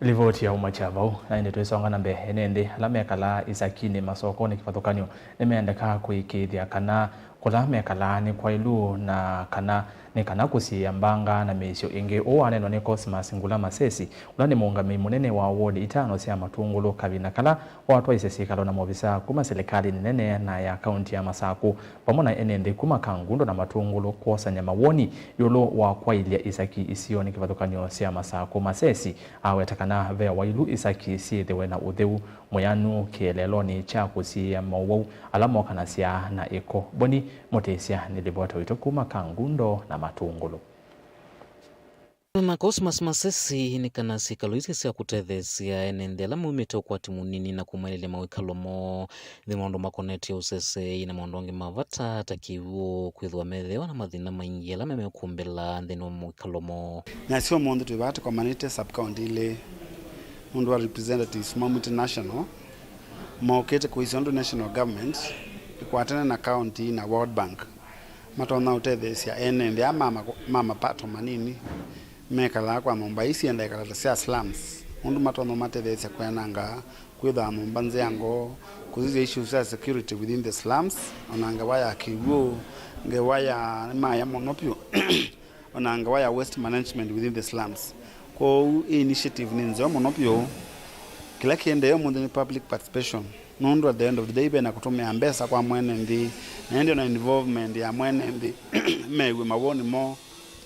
Livoti ya uma kya vau, na ĩndĩ twĩsonga na mbee, ene nthĩ ala mekalaa isakinĩ masokonĩ kĩvathũkany'o nĩmeendekaa kũĩkĩĩthya kana kũla mekalaa nĩ kwaĩlu na kana nĩ kana kũsiĩĩa mbanga na mĩisyo ĩngĩ. Ũũ waneenwa nĩ Cosmas Ngula Masesi, ũla nĩ mũũngamĩi mũnene wa wodi itano sya Matungulu, kavinda kala watwaisye syĩkalo na maovisaa kuma silikalĩnĩ nene na ya kaunti ya Masakũ, vamwe na ene nthĩ kuma Kangundo na Matungulu kwosany'a mawoni ĩũlũ wa kwaĩlya isaki isionĩ kĩvathũkany'o sya Masakũ. Masesi aweta kana ve waĩlu isaki syĩthĩwe na ũtheu mwĩanu kĩeleelonĩ kya kũsiĩĩa mowau ala mokanasya na ĩko. Boni Mũtĩsya nĩ livota witũ kuma Kangundo na Matungulu. Na Cosmas Masesi nĩ kana syĩkalo isu sya kũtetheesya ene nthĩ ala maumĩte ũkwati mũnini na kũmaĩlĩlya mawĩkalo moo nthĩnĩ wa maũndũ makonetye ũseseei na maũndũ angĩ ma vata ta kĩw'ũ, kwĩthĩwa methĩawa na mathĩna maingĩ ala memekũmbĩla nthĩnĩ wa mawĩkalo moo. Nasyo ũmũnthĩ twĩ vaa tũkomanĩte sub-county ilĩ nũndũ wa representatives maumĩte national mokĩte kũisya ũndũ national government ĩkwatene na county na World Bank matonya ũtetheesya ene nthĩ aa ma ma- ma mapato manini mekalaa kwa nyũmba ii syĩenda ĩkala ta sya slums, ũndũ matonya ũmatetheesya kwenanga, kwĩthaa nyũmba nzeango, kũsisya issues sya security within the slums, ona ngewa ya kĩw'ũ, ngewa ya maĩ mũno vyũ, ona ngewa ya waste management within the slums. Kwoou ĩ initiative nĩ nzeo mũno vyũ. Kĩla kĩendeee ũmũnthĩ nĩ public participation, nũndũ at the end of the day ve na kũtũmĩa mbesa kwa mwene nthĩ, na ĩndĩ ona involvement ya mwene nthĩ mew'e mawoni moo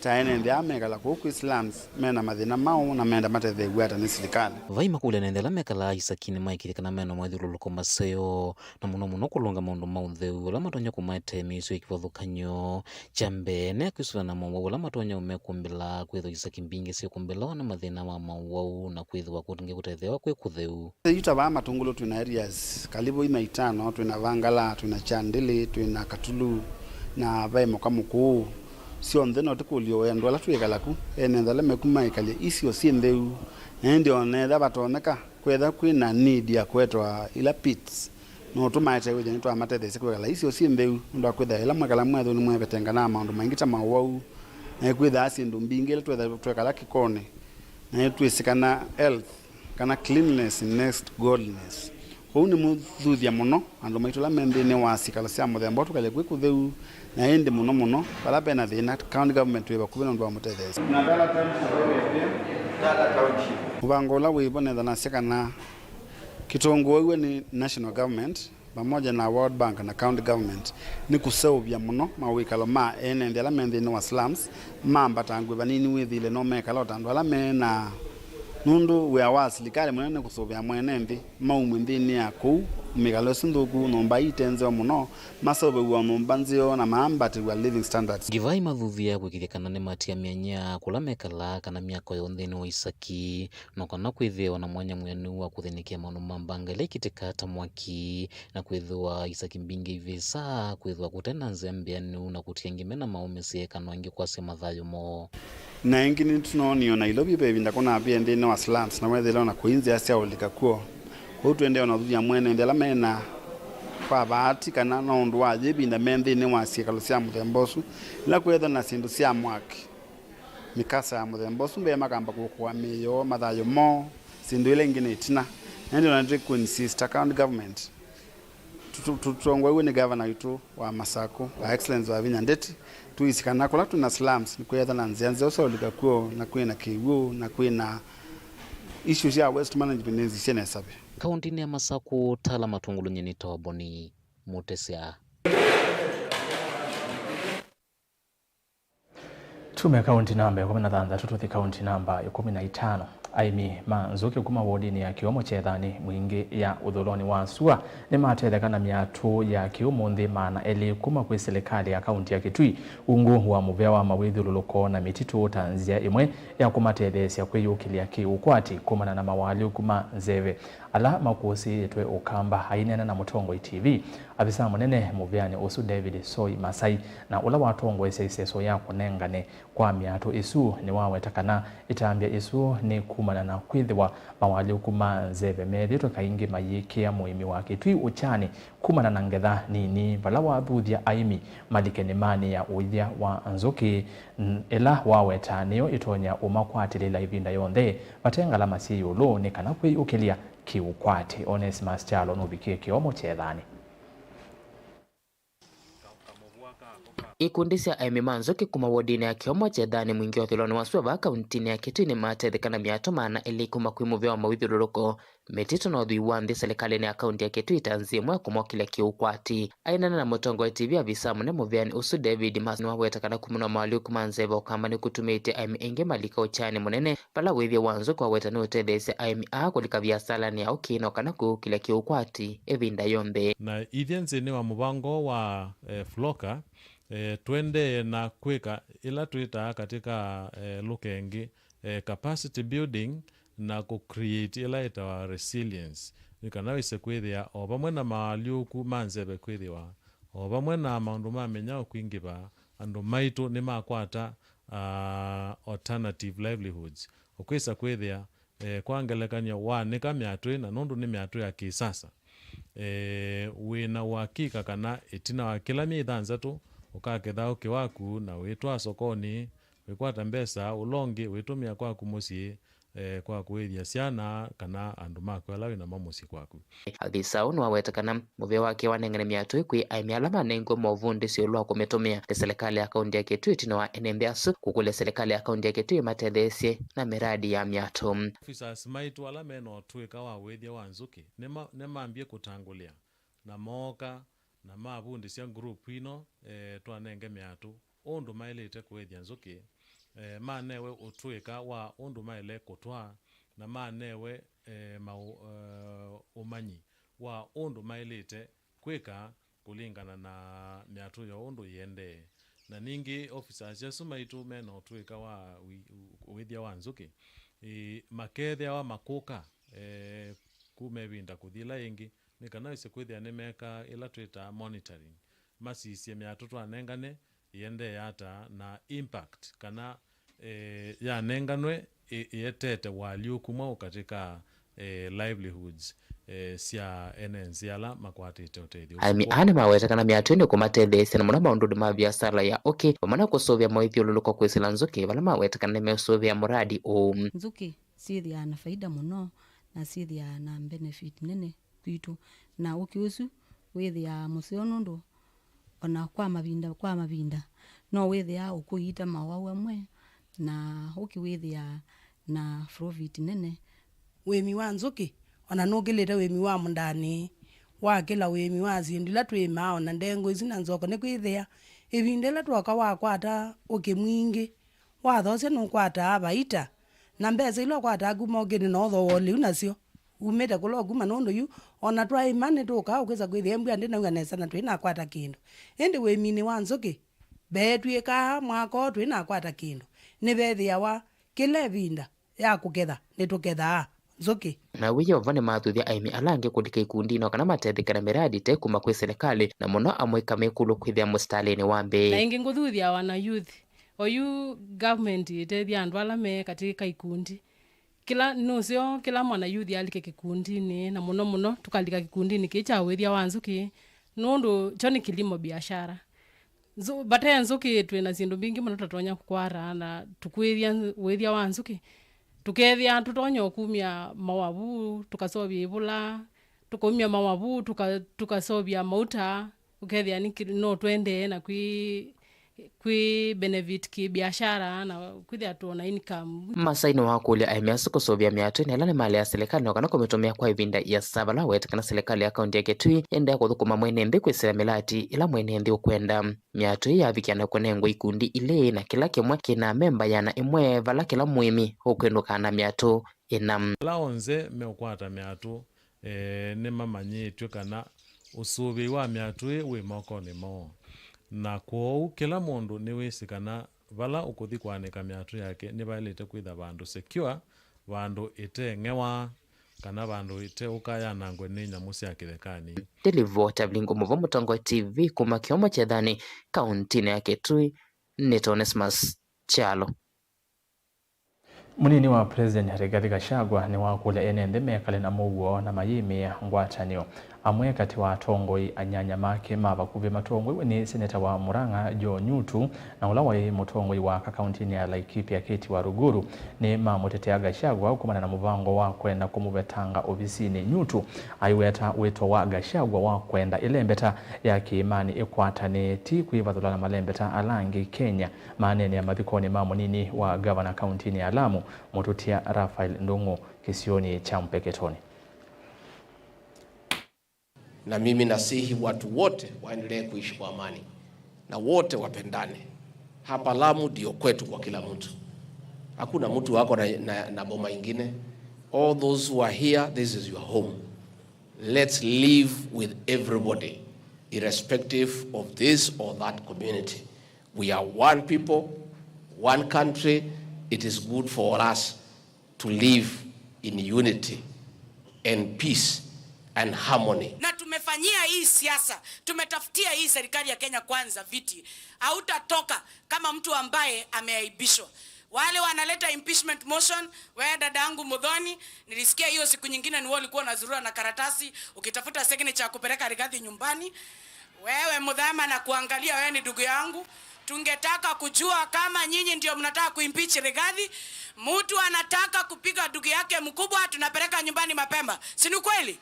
ta ene nthĩ aa mekala kũu kwĩ slums me na mathĩna maũ na menda matetheew'e ata nĩ silikalĩ. Vai makũlya ene nthĩ ala mekalaa isakinĩ maĩkĩĩthye kana me na mathyũlũlũko maseo, na mũno mũno kũlũnga maũndũ ma ũtheu ala matonya kũmaetee mĩisyo ya kĩvathũkany'o. Kya mbee, nĩ kwĩsũvĩa na mowau ala matonya ũmekũmbĩla kwĩthwa isaki mbingĩ syĩkũmbĩlawa nĩ mathĩna ma mowau na kwĩthĩwa kũngĩ kũtetheewa kwĩ kũtheu. Yu ta vaa Matungulu twĩ na areas karibu ina itano, twĩ na Vangala, twĩ na Chandili, twĩ na Katulu, na vai Mũka Mũkũũ. Syonthe no tũkũlye o andũ ala twĩkala ku, ene nthĩ ala meku maĩkalya isio syĩ ntheu, na ĩndĩ o na ethĩwa vatonyeka, kwĩthĩwa kwĩ na need ya kũetwa ila pits, no tũmaete wĩthĩa nĩtwamatetheesya kwĩkala isio syĩ ntheu, nũndũ wa kwĩthĩa ĩla mwekala mwethũ nĩmwevetenganaa maũndũ maingĩ ta mowau, na ĩkwĩthaa syĩndũ mbingĩ ĩla twĩtha twekala kĩkonĩ, na nĩtwĩsĩ kana health kana cleanliness is next godliness. Kwoou nĩmũthuthya mũno andũ maitũ ala me nthĩnĩ wa syĩkalo sya mũthemba ũũ tũkalye kwĩ kũtheu, na ĩndĩ mũno mũno vala ve na thĩna, county government twĩ vakuvĩ nũndũ wa mũtetheesyo. Mũvango ũla wĩ vo nethanasya kana kĩtongooaw'e nĩ national government vamwe na World Bank na county government nĩ kũseũvya mũno mawĩkalo ma ene nthĩ ala me nthĩnĩ wa slums, mambatangw'e vanini wĩthĩle no mekala o ta andũ ala me na, nũndũ wĩa wa silikalĩ mũnene nĩ kũsũvĩa mwene nthĩ maumw'e nthĩnĩ ya kũu mĩkalo ĩsu nthũku, nyũmba ii ite nzeo mũno, maseũvĩw'a nyũmba nzeo na maambatĩw'a living standards. Ngivai mathuthya kũĩkĩĩthya kana nĩmatia myanya kũla mekalaa kana myako yoo nthĩnĩ wa isaki, no kana kwĩthĩawa na mwanya mwĩanĩu wa kũthĩnĩkĩa maũndũ ma mbanga ila ikitĩkaa ta mwaki, na kwĩthĩwa isaki mbingĩ ivĩsaa, kwĩthĩwa kũte na nzĩa mbĩanĩu, na kũtia angĩ me na maũmĩsye kana angĩ kwasya mathayũ moo. Na ĩngĩ nĩtũnoonie o Nailovi ve ĩvinda kũnavie nthĩnĩ wa slums na weethĩla o na kũi nzĩa sya ũlika kw'o. Kwoou tũendee o na ũthuthya mwene nthĩ ala me na kwa vaati kana no ũndũ wa yĩvinda me nthĩnĩ wa syĩkalo sya mũthemba ũsu, ila kwĩthwa na syĩndũ sya mwaki, mĩkasa ya mũthemba ũsu mbee makamba kũkũa mĩĩ yoo, mathayũ moo, syĩndũ ila ingĩ nĩ ĩtina. Na ĩndĩ o na nĩtũkũinsista county government tũtongoew'e nĩ gavana witũ wa Masakũ, Her Excellency Wavinya Ndeti, tũisye kana kũla twĩ na slums nĩkwĩetha na nzĩa nzeo sya ũlika kw'o, na kwĩ na kĩw'ũ, na kwĩ na issue sya waste management nĩ nzisye nesa vyũ. Kaũntĩnĩ ya Masakũ, Tala Matungulu, nyie nĩtawa Boni Mũtesya. Tume kaũnti namba ĩkũmi na thanthatũ tũthi kaũnti namba ĩkũmi na itano. Aĩmi ma nzũkĩ kuma wodinĩ ya Kĩomo Kyethanĩ Mwingĩ ya ũthũlonĩ wa sua nĩmatetheka na myatũ ya kĩũmũnthĩ maana elĩ kuma kwĩ silikalĩ ya kaunti ya Kitui, ungu wa mũvea wa mawĩthyũlũlũko na mĩtitũ ta nzĩa ĩmwe ya kũmatetheesya kwĩyũkĩlya kĩ-ũkwati kumana na mawalyũku ma nzeve ala makũsĩĩtwe ũkamba. Aineena na Mũtongoi T V, avisa mũnene mũveanĩ ũsu David Soi Masai, na ũla watongoesya ĩseso ya kũnengane kwa myatũ ĩsu nĩwaweta kana ĩtambya ĩsu nĩ kumana na kwĩthĩwa mawalyũku ma nzeve methĩĩtwe kaingĩ mayĩkĩa mũĩmi wa Kĩtui ũkyanĩ kumana na ngetha nini, vala wathuthya aĩmi malike nĩmanĩ ya ũĩthya wa nzũkĩ, n-, ĩla waweta nĩyo ĩtonya ũmakwatĩlĩla ĩvinda yonthe vate ngalama syĩ ĩũlũ nĩ kana kwĩyũkĩlya kĩ-ũkwati. Onesimus Kyalo nũvikie Kĩomo Kyethanĩ. Ikundi sya aĩmi ma nzũkĩ kuma wodinĩ ya Kĩomo Kyethanĩ Mwingĩ ũthũlonĩ wa sua vaa kauntinĩ ya Kitui nĩmatetheka na myatũ maana elĩ kuma kwĩ mũvea wa mawĩthyũlũlũko, mĩtitũ na ũthwii wa nthĩ silikalĩnĩ ya kaunti ya Kitui ta nzĩa ĩmwe ya kũmokĩlya kĩ-ũkwati. Aineena na Mũtongoi T V, avisa mũnene mũveanĩ ũsu David Mas nĩwaweta kana kumana na mawalyũku ma nzeve ũkamba nĩkũtumĩte aĩmi aingĩ malika ũkyanĩ mũnene, vala ũĩthya wa nzũkĩ waweta nĩũtetheesya aĩmi aa kũlika viasalanĩ ya ũkĩ na kana kwĩyũkĩlya kĩ-ũkwati ĩvinda yonthe. Na ithyĩ nthĩnĩ wa mũvango wa, eh, Floka, eh, tũendee na kwĩka ĩla twĩtaa katika, eh, lũkengi, eh, capacity building na kũ create ĩla ĩtawa resilience, nĩ kana wĩse kwĩthĩa o vamwe na mawalyũku ma nzeve kwĩthĩwa, o vamwe na maũndũ ma mĩnyao kwingĩva, andũ maitũ nĩmakwata, ah, alternative livelihoods. Ũkwĩsa kwĩthĩa, eh, kwa ngelekany'o, wanĩka myatũ ĩ, na nũndũ nĩ myatũ ya kĩsasa, eh, wĩ na ũakika kana ĩtina wa kĩla myei thanthatũ ũkaketha ũkĩ waku na wĩtwaa sokonĩ, wĩkwata mbesa, ũla ũngĩ wĩtũmĩa kwaku mũsyĩ, eh, kwa kũĩthya syana kana andũ maku ala wĩ namo mũsyĩ kwaku. Avisa ũũ nĩwaweta kana mũvea wake wanengane myatũ ĩ kwĩ aĩmi ala manengiwe maũvundĩsyo ĩũlũ wa kũmĩtũmĩa nĩ silikalĩ ya kaunti ya Kitui ĩtina wa ene nthĩ asu kũkũlya silikalĩ ya kaunti ya Kitui ĩmatetheesye na mĩradi ya myatũ. Officers maitũ ala me na ũtũĩka wa ũĩthya wa nzũkĩ nĩma-, nĩmambie kũtangũlĩa na mooka na mavundĩsya group ĩno, eh, twanenge myatũ ũndũ maĩlĩte kũĩthya nzũkĩ, eh, manewe ũtũĩka wa ũndũ maĩle kũtwaa, na manewe, eh, maũ-, eh, ũmanyi wa ũndũ maĩlĩte kwĩka kũlingana na myatũ yoo ũndũ ĩendee. Na ningĩ officers asu maitũ me na ũtũĩka wa wi-, ũĩthya wa nzũkĩ, ĩ, makethĩawa makũka, eh, kuma ĩvinda kũthi ĩla ĩngĩ, nĩ kana wĩse kwĩthĩa nĩmekaa ĩla twĩtaa monitoring, masisye myatũ twanengane ĩendee ata na impact kana, eh, yanenganwe ĩ-, ĩetete walyũku mwaũ katika, eh, livelihoods, eh, sya ene nzĩ ala makwatĩte ũtethyo ũsu. Aĩmi aa nĩmaweta kana myatũ ĩno ĩkũmatetheesya na mũno maũndũnĩ ma viasala ya ũkĩ, vamwe na kũsũvĩa maũithyũlũlũko kwĩsĩla nzũkĩ, vala maweta kana nĩmeũsũvĩa mũradi ũũ. Nzũkĩ syĩthĩaa na faida mũno na syĩthĩaa na benefit nene kwitũ, na ũkĩ ũsu wĩthĩaa mũseo nũndũ ona kwa mavinda kwa mavinda no wĩthĩaa ũkũiita mawau amwe, na ũkĩ wĩthĩaa na profit nene. Ũĩmi wa nzũkĩ ona nũkĩlĩte ũĩmi wa mũndanĩ wa kĩla ũĩmi wa syĩndũ ila tũĩmaa, ona ndengũ isu na nzoko, nĩkwĩthĩa ĩvinda ĩla twoka wakwata ũkĩ mwingĩ, wathosya nũkwataa vaita, na mbesa ila ũkwataa kuma ũkĩnĩ no ũthooa ũlĩu nasyo umĩte kũla ũkuma, nũndũ yu ona twaĩma nĩtũkaa ũkwĩsa kwĩthĩa mbua ndĩnaua nesa na twĩnakwata kĩndũ. Ĩndĩ ũĩminĩ wa nzũkĩ, mbee twĩkaa mwaka ũũ twĩnakwata kĩndũ, nĩvethĩawa kĩla ĩvinda ya kũketha nĩtũkethaa nzũkĩ. Na wĩ Yeova nĩmathuthya aĩmi ala angĩ kũlika ikundinĩ o kana matetheke na mĩradi ĩte kuma kwĩ silikalĩ, na mũno amwe ĩkamekũlw'a kwĩthĩa mũsitalĩnĩ wa mbee. Na ĩngĩ ngũthuthya wana youth, oyu government ĩtethya andũ ala me katĩ ka ikundi. Kĩla nũseo, kĩla mwana youth alike kĩkundinĩ, na mũno mũno tũkalika kĩkundinĩ kĩĩ kya ũĩthya wa nzũkĩ, nũndũ kyo nĩ kilimo biashara. Nzũ-, vate nzũkĩ twĩ na syĩndũ mbingĩ mũno tũtonya kũkwata na tũkwĩthya nz-, ũĩthya wa nzũkĩ. Tũkethĩa tũtonya ũkumya mawavu, tũkaseũvya ivũla, tũkaumya mawavu, tũka-, tũkaseũvya mauta, ũkethĩa nĩ kĩ-, no tũendee na kwĩ kwĩ benefit kĩ biashara na kwĩthĩa twona income. Masai nĩwakũlya aĩmi asu kũsũvĩa mĩatũĩ na ĩla nĩmalea silikalĩ no kana kũmĩtũmĩa kwa ĩvinda ĩasa, vala awete kana silikalĩ ya kaunti ya Kitui ĩendeea kũthũkũma mwene nthĩ kwĩsĩla mĩlati ĩla mwene nthĩ ũkwenda. Mĩatũĩ yavikĩa na kũnengwa ikundi ilĩ na kĩla kĩmwe kĩna amemba ĩana ĩmwe, vala kĩla mũĩmi ũkwĩnũkaa na mĩatũ ĩna. Ala onthe meũkwata mĩatũ, e, nĩmamanyĩĩtw'e kana ũsũvĩi wa mĩatũĩ wĩ mokonĩ moo, na kwoou kĩla mũndũ nĩwĩsĩ kana vala ũkũthi kũanĩka mĩatũ yake nĩvaĩlĩte kwĩtha vandũ secure, vandũ ĩte ng'ewa, kana vandũ ĩteũka yanangwe nĩ nyamũ sya kĩthekanĩ. Ndĩlivota Vilingo Mũvo, Mũtongoi T V, kuma Kĩomo Kyethani, kauntinĩ ya Kitui, nĩ Onesmus Kyalo. Mũnini wa President Rigathi Gachagua nĩwakũlya ene nthĩ mekale na mũuo na mayĩmĩĩa ngwatanĩo. Amwe katĩ wa atongoi anyanya make ma vakuvĩ matongoiwe nĩ seneta wa Murang'a Joe Nyutu na ũla waĩ mũtongoi wa aka kauntinĩ ya Laikipia Kate Waruguru nĩmamũtetea Gachagua kumana na mũvango wa kwenda kũmũvetanga ovisinĩ. Nyutu aiweta wĩto wa Gachagua wa kwenda ĩlembeta ya kĩĩmanĩ ĩkwatanĩe, ti kwĩvathũla na malembeta ala angĩ Kenya. Maneenea mathikonĩ ma mũnini wa ngavana kauntinĩ ya Lamu, Mũtũtia Raphael Ndung'u, kĩsionĩ kya Mpeketoni. Na mimi nasihi watu wote waendelee kuishi kwa amani na wote wapendane. Hapa Lamu ndio kwetu kwa kila mtu. Hakuna mtu wako na, na, na boma ingine. All those who are here, this is your home. Let's live with everybody, irrespective of this or that community. We are one people, one country. It is good for us to live in unity and peace and harmony. Na tumefanyia hii siasa, tumetafutia hii serikali ya Kenya Kwanza viti. Hautatoka kama mtu ambaye ameaibishwa. Wale wanaleta impeachment motion, wewe dada yangu Muthoni, nilisikia hiyo siku nyingine ni wewe ulikuwa unazurura na karatasi ukitafuta signature ya kupeleka Rigathi nyumbani. Wewe Muthama, na kuangalia wewe ni ndugu yangu, tungetaka kujua kama nyinyi ndio mnataka kuimpeach Rigathi. Mtu anataka kupiga ndugu yake mkubwa, tunapeleka nyumbani mapema, si ni kweli?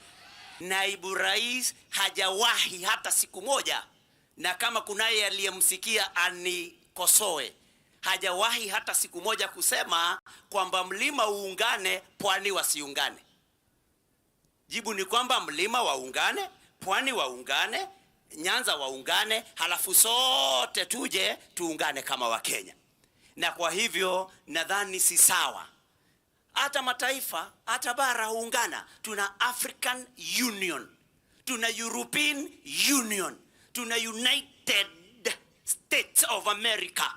Naibu Rais hajawahi hata siku moja, na kama kunaye aliyemsikia anikosoe, hajawahi hata siku moja kusema kwamba mlima uungane, pwani wasiungane. Jibu ni kwamba mlima waungane, pwani waungane, Nyanza waungane, halafu sote tuje tuungane kama Wakenya. Na kwa hivyo nadhani si sawa. Hata mataifa, hata bara huungana. Tuna African Union, tuna European Union, tuna United States of America.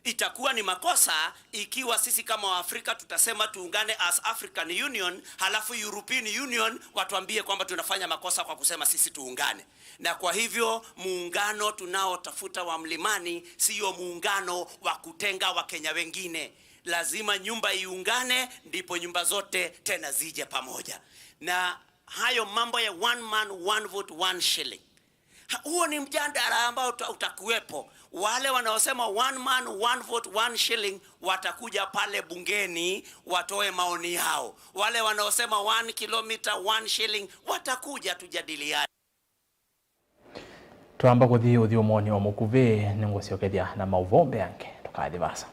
Itakuwa ni makosa ikiwa sisi kama Waafrika tutasema tuungane as African Union, halafu European Union watuambie kwamba tunafanya makosa kwa kusema sisi tuungane. Na kwa hivyo, muungano tunaotafuta wa Mlimani sio muungano wa kutenga Wakenya wengine. Lazima nyumba iungane, ndipo nyumba zote tena zije pamoja. Na hayo mambo ya one man, one vote, one shilling, ha-, huo ni mjadala ambao uta-, utakuwepo. Wale wanaosema one man, one vote, one shilling watakuja pale bungeni watoe maoni yao. Wale wanaosema one kilometer, one shilling watakuja tujadiliane. Twamba kũthi ũthyũmũonĩ o mũkuvĩ, nĩngũsyokethya na maũvoo mbeange. Ndũkathi vaasa.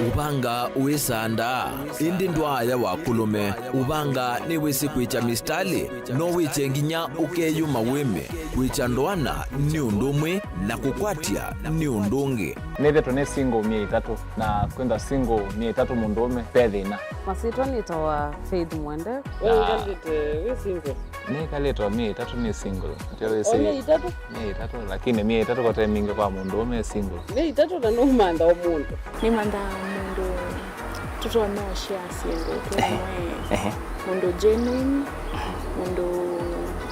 Ũvanga wĩsandaa, ĩndĩ ndwaaya wa kũlũme. Ũvanga nĩwĩsĩ kwĩkya mĩsitalĩ, no wĩkye nginya ũkeyũma wĩme. Kwĩkya ndoana nĩ ũndũ ũmwe, na kũkwatya nĩ ũndũ ũngĩ. Nĩthĩtwe nĩ single myei ĩtatũ, na kwĩthwa single myei ĩtatũ mũndũũme ve thĩna. Masyĩtwa nĩtawa Faith Mwende. We wĩkalĩte wĩ single? Nĩkalĩte o myei ĩtatũ nĩ single. Atĩ wĩsĩ o myei ĩtatũ? Myei ĩtatũ, lakini myei ĩtatũ kote mingĩ kwa mũndũũme e single. Myei ĩtatũ na nũmantha o mũndũ. Nĩmanthaa mũndũ tũtonya ũshare syĩndũ twĩ amwe. Ehe. Mũndũ genuine, mũndũ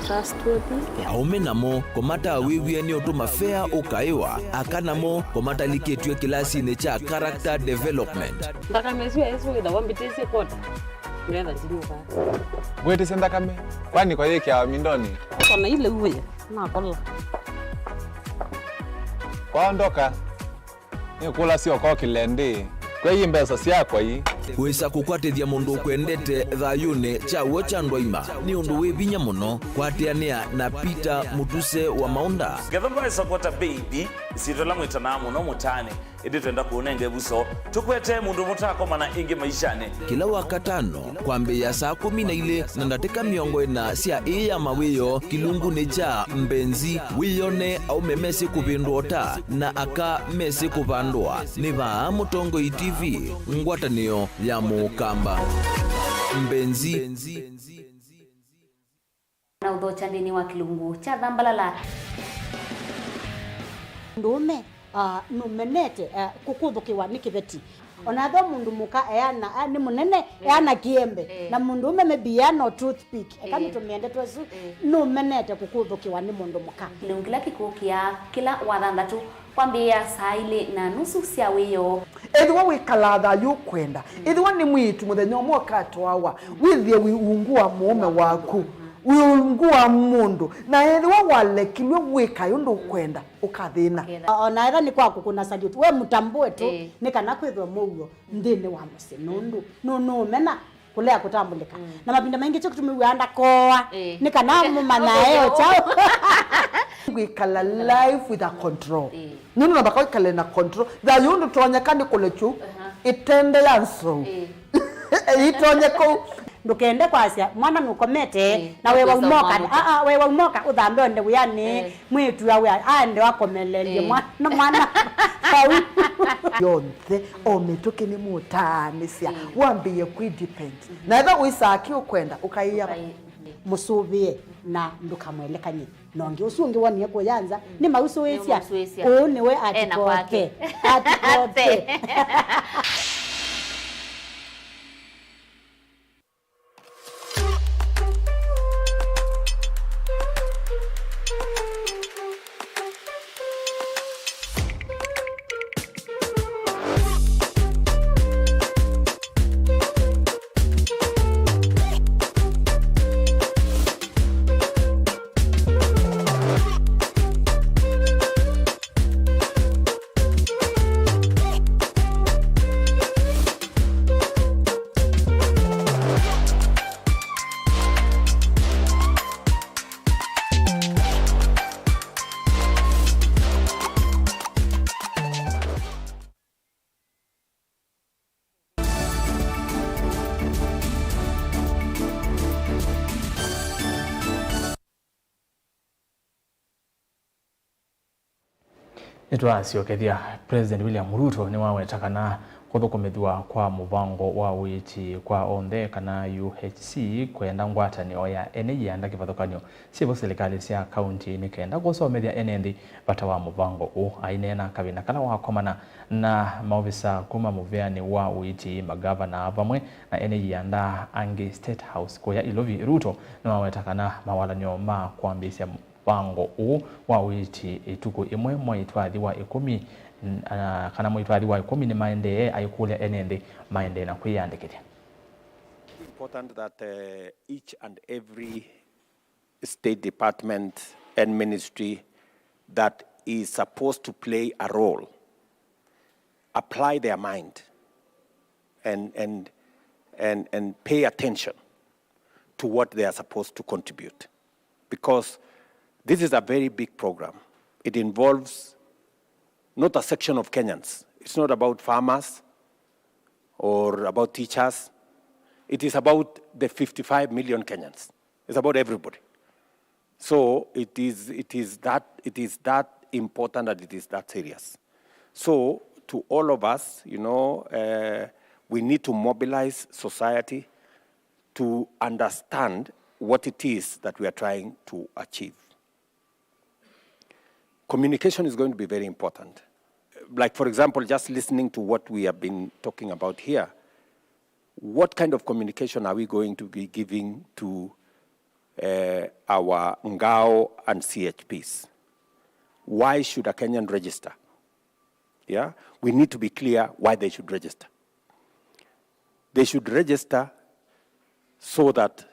trustworthy. Aũme namo kũmatawĩw'e nĩ ũndũ mafea ũkaĩwa, aka namo kũmatalikĩtw'e kĩlasinĩ kya character development. Nthakame ĩsu ya Yesũ wĩthawa mbĩtĩsye kota, ngetha ndinyuka. Ngwĩtĩsye nthakame, kwani kwa yĩkĩawa mindonĩ? Kona ile uwe, nakola. Kwaondoka. Nĩkũlasya ũkokĩle ndĩ, kwei mbesa syakwa ii. Wĩsa kũkwatĩthya mũndũ ũkwendete thayũnĩ kya w'o kya ndwaima nĩ ũndũ wĩ vinya mũno. Kwatĩanĩa na Peter Mũtuse wa Maũnda. Ngetha mbaĩsa kwata baby, ĩsyĩtwa ĩla mwĩtanaa mũno mũtaanĩ, ĩndĩ twenda kũũnenga ĩvuso. Tũkwete mũndũ mũtaakomana ĩngĩ maishanĩ. Kĩla Wakatano, kwambĩĩa saa kũmi na ilĩ na ndatĩka mĩongo ĩna sya ĩĩ ya mawĩoo kĩlungunĩ kya Mbenzi, wĩyone aũme mesĩ kũvĩndũa ũta na aka mesĩ kũvandũa. Nĩ vaa Mũtongoi T V, ngwatanĩo ya Mũkamba. Mbenzi. Na ũthokya nthĩnĩ wa kĩlungu kya Thambalala. Mũndũũme, ah, nũmenete, ah, kũkũthũkĩwa nĩ kĩveti. O na ethĩwa mũndũ mũka eana, ah, nĩ mũnene, eana kĩembe, na mũndũũme maybe eana o toothpick, eka nĩtũmĩende twesu, nũmenete kũkũthũkĩwa nĩ mũndũ mũka. Kĩlungu kĩla kĩkũkĩa kĩla Wathanthatũ kwambĩĩa saa ilĩ na nusu sya wĩoo. Ethĩwa wĩkalaa thayũ ũkwenda, ethĩwa nĩ mwĩĩtu mũthenya ũmwe ũkatwawa, wĩthĩe wĩ ungu wa mũũme waku, wĩ ungu wa mũndũ, na ethĩwa walekilw'e wĩkae ũndũ ũkwenda, ũkathĩna. O na ethĩwa nĩ kwa kũkũna salute, we mũtambũe tu, nĩ kana kwĩthwe mũuo nthĩnĩ wa mũsyĩ, nũndũ nũnũũmena kũlea kũtambũlĩka. Na mavinda maingĩ kyo kĩtumi wĩaa ndakooa nĩ kana mũmanyae o kyaũ. Kwĩkala life with a control. Nũndũ na mpaka wĩkale na control. Thayũ ndũtonyeka nĩ kũlekyu ĩtende ya nzou. Ĩtonye kũu. Ndũkende kwasya mwana nũkomete na wewa umoka. Aa, wewa umoka ũthambe onde wĩanĩ. Mwĩĩtu awe aende akomelelye mwana, mwana vau. Yonthe, o mĩtũkĩ nĩmũtaanĩsya, wambĩĩe kwĩ depend. Na ethĩwa ũisaa kĩ ũkwenda, ũkaĩa. Mũsũvĩe na ndũkamwelekany'e na ũngĩ. Ũsu ũngĩ wonie kũya nza, nĩmausũĩsya. Ũũ nĩwe atikote. Atikote. Nĩtwasyokethya, President William Ruto nĩwaweta kana kũthũkũmĩthw'a kwa mũvango wa ũiiti kwa onthe, kana U H C, kwenda ngwatanĩo ya ene ianda kĩvathũkany'o syĩvo silikalĩ sya kaunti nĩ kenda kũsomethya ene nthĩ vata wa mũvango ũũ. Aineena kavinda kala wakomana na maovisa kuma mũvĩanĩ wa ũiiti, magavana vamwe na ene ianda angĩ State House kũya Ilovi, Ruto nĩwaweta kana mawalany'o ma kwambĩĩsya mũvango ũũ wa ũiiti ĩtukũ ĩmwe mwai twathi wa ĩkũmi, n-, a, kana mwai twathi wa ĩkũmi nĩmaendee, aikũlya ene nthĩ maendee na kwĩyandĩkĩthya. It's important that, uh, each and every State Department and ministry that is supposed to play a role apply their mind and, and, and, and pay attention to what they are supposed to contribute, because this is a very big program. It involves not a section of Kenyans. It's not about farmers or about teachers. It is about the fifty-five million Kenyans. It's about everybody. So it is, it is that, it is that important and it is that serious. So to all of us, you know, uh, we need to mobilize society to understand what it is that we are trying to achieve. Communication is going to be very important. Like, for example, just listening to what we have been talking about here, what kind of communication are we going to be giving to, uh, our ngao and C H Ps? Why should a Kenyan register? Yeah? We need to be clear why they should register. They should register so that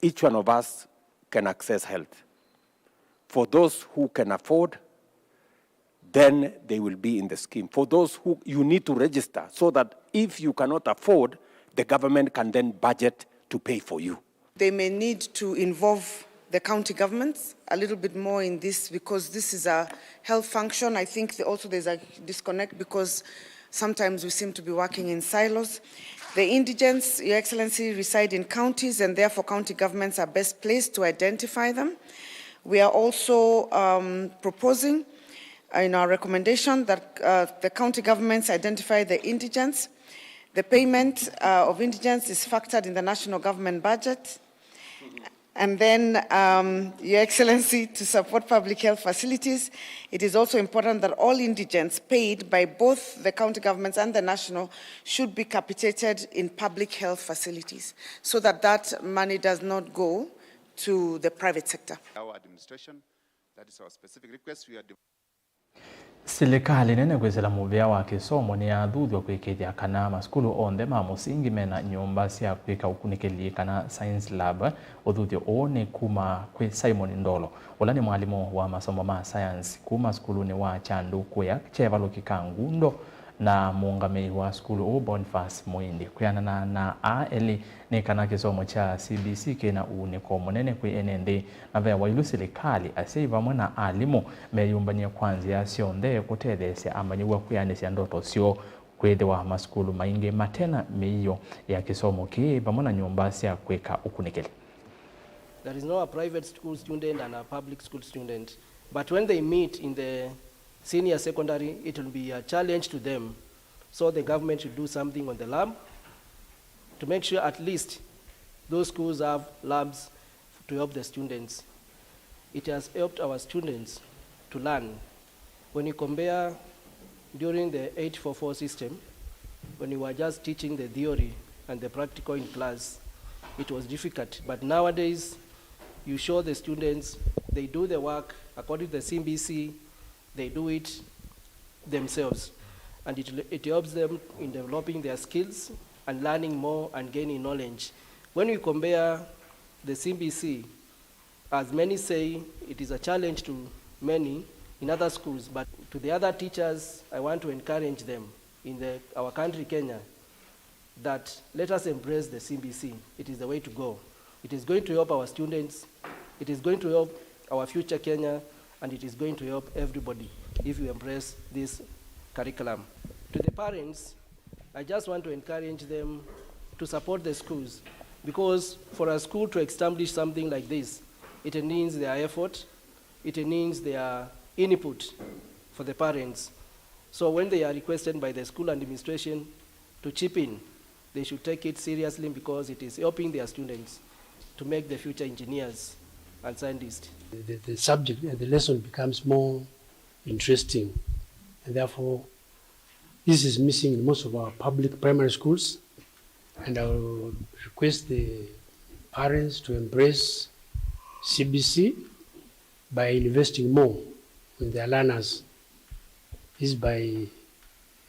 each one of us can access health. For those who can afford, then they will be in the scheme. For those who, you need to register so that if you cannot afford, the government can then budget to pay for you. They may need to involve the county governments a little bit more in this, because this is a health function. I think the, also there's a disconnect because sometimes we seem to be working in silos. The indigents, Your Excellency, reside in counties, and therefore county governments are best placed to identify them. We are also, um, proposing in our recommendation that, uh, the county governments identify the indigents. The payment, uh, of indigents is factored in the national government budget. And then, um, Your Excellency, to support public health facilities, it is also important that all indigents paid by both the county governments and the national should be capitated in public health facilities, so that that money does not go to the private sector. Our administration, that is our specific request. We are Silikalĩ nene kwĩsĩla mũvĩa wa kĩsomo nĩyathuthw'a kũĩkĩĩthya kana masukulu onthe ma mũsingi mena nyũmba sya kwĩka ũkunĩkĩli kana science lab. Ũthuthyo ũũ nĩ kuma kwĩ Simon Ndolo, ũla nĩ mwalimũ wa masomo ma science kuma sukulunĩ wa Kyandu kũya kyevalũki ka Ngundo, na mũũngamĩi wa sukulu ũũ Boniface Mũindi. Kwĩanana na aa elĩ, nĩ kana kĩsomo kya C B C kĩ na uunĩko mũnene kwĩ ene nthĩ, na ve wailu silikalĩ, asyai vamwe na alimũ meyũmbany'e kwa nzĩa syonthe kũtetheesya amanyĩw'a kwĩanĩsya ndoto syoo, kwĩthĩwa masukulu maingĩ mate na mĩio ya kĩsomo kĩĩ vamwe na nyũmba sya kwĩka ũkunĩkĩli. There is no a private school student and a public school student, but when they meet in the senior secondary, it will be a challenge to them. So the government should do something on the lab to make sure at least those schools have labs to help the students. It has helped our students to learn. When you compare during the eight four four system, when you were just teaching the theory and the practical in class, it was difficult. But nowadays, you show the students, they do the work according to the C B C, they do it themselves. And it, it helps them in developing their skills and learning more and gaining knowledge. When we compare the C B C, as many say, it is a challenge to many in other schools, but to the other teachers, I want to encourage them in the, our country, Kenya, that let us embrace the C B C. It is the way to go. It is going to help our students. It is going to help our future Kenya, and it is going to help everybody if you embrace this curriculum. To the parents, I just want to encourage them to support the schools, because for a school to establish something like this, it needs their effort, it needs their input for the parents. So when they are requested by the school administration to chip in, they should take it seriously because it is helping their students to make the future engineers and scientists. The, the, the subject and the lesson becomes more interesting, and therefore this is missing in most of our public primary schools, and I will request the parents to embrace C B C by investing more in their learners, is by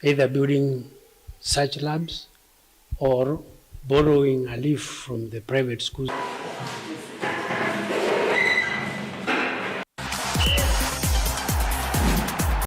either building such labs or borrowing a leaf from the private schools.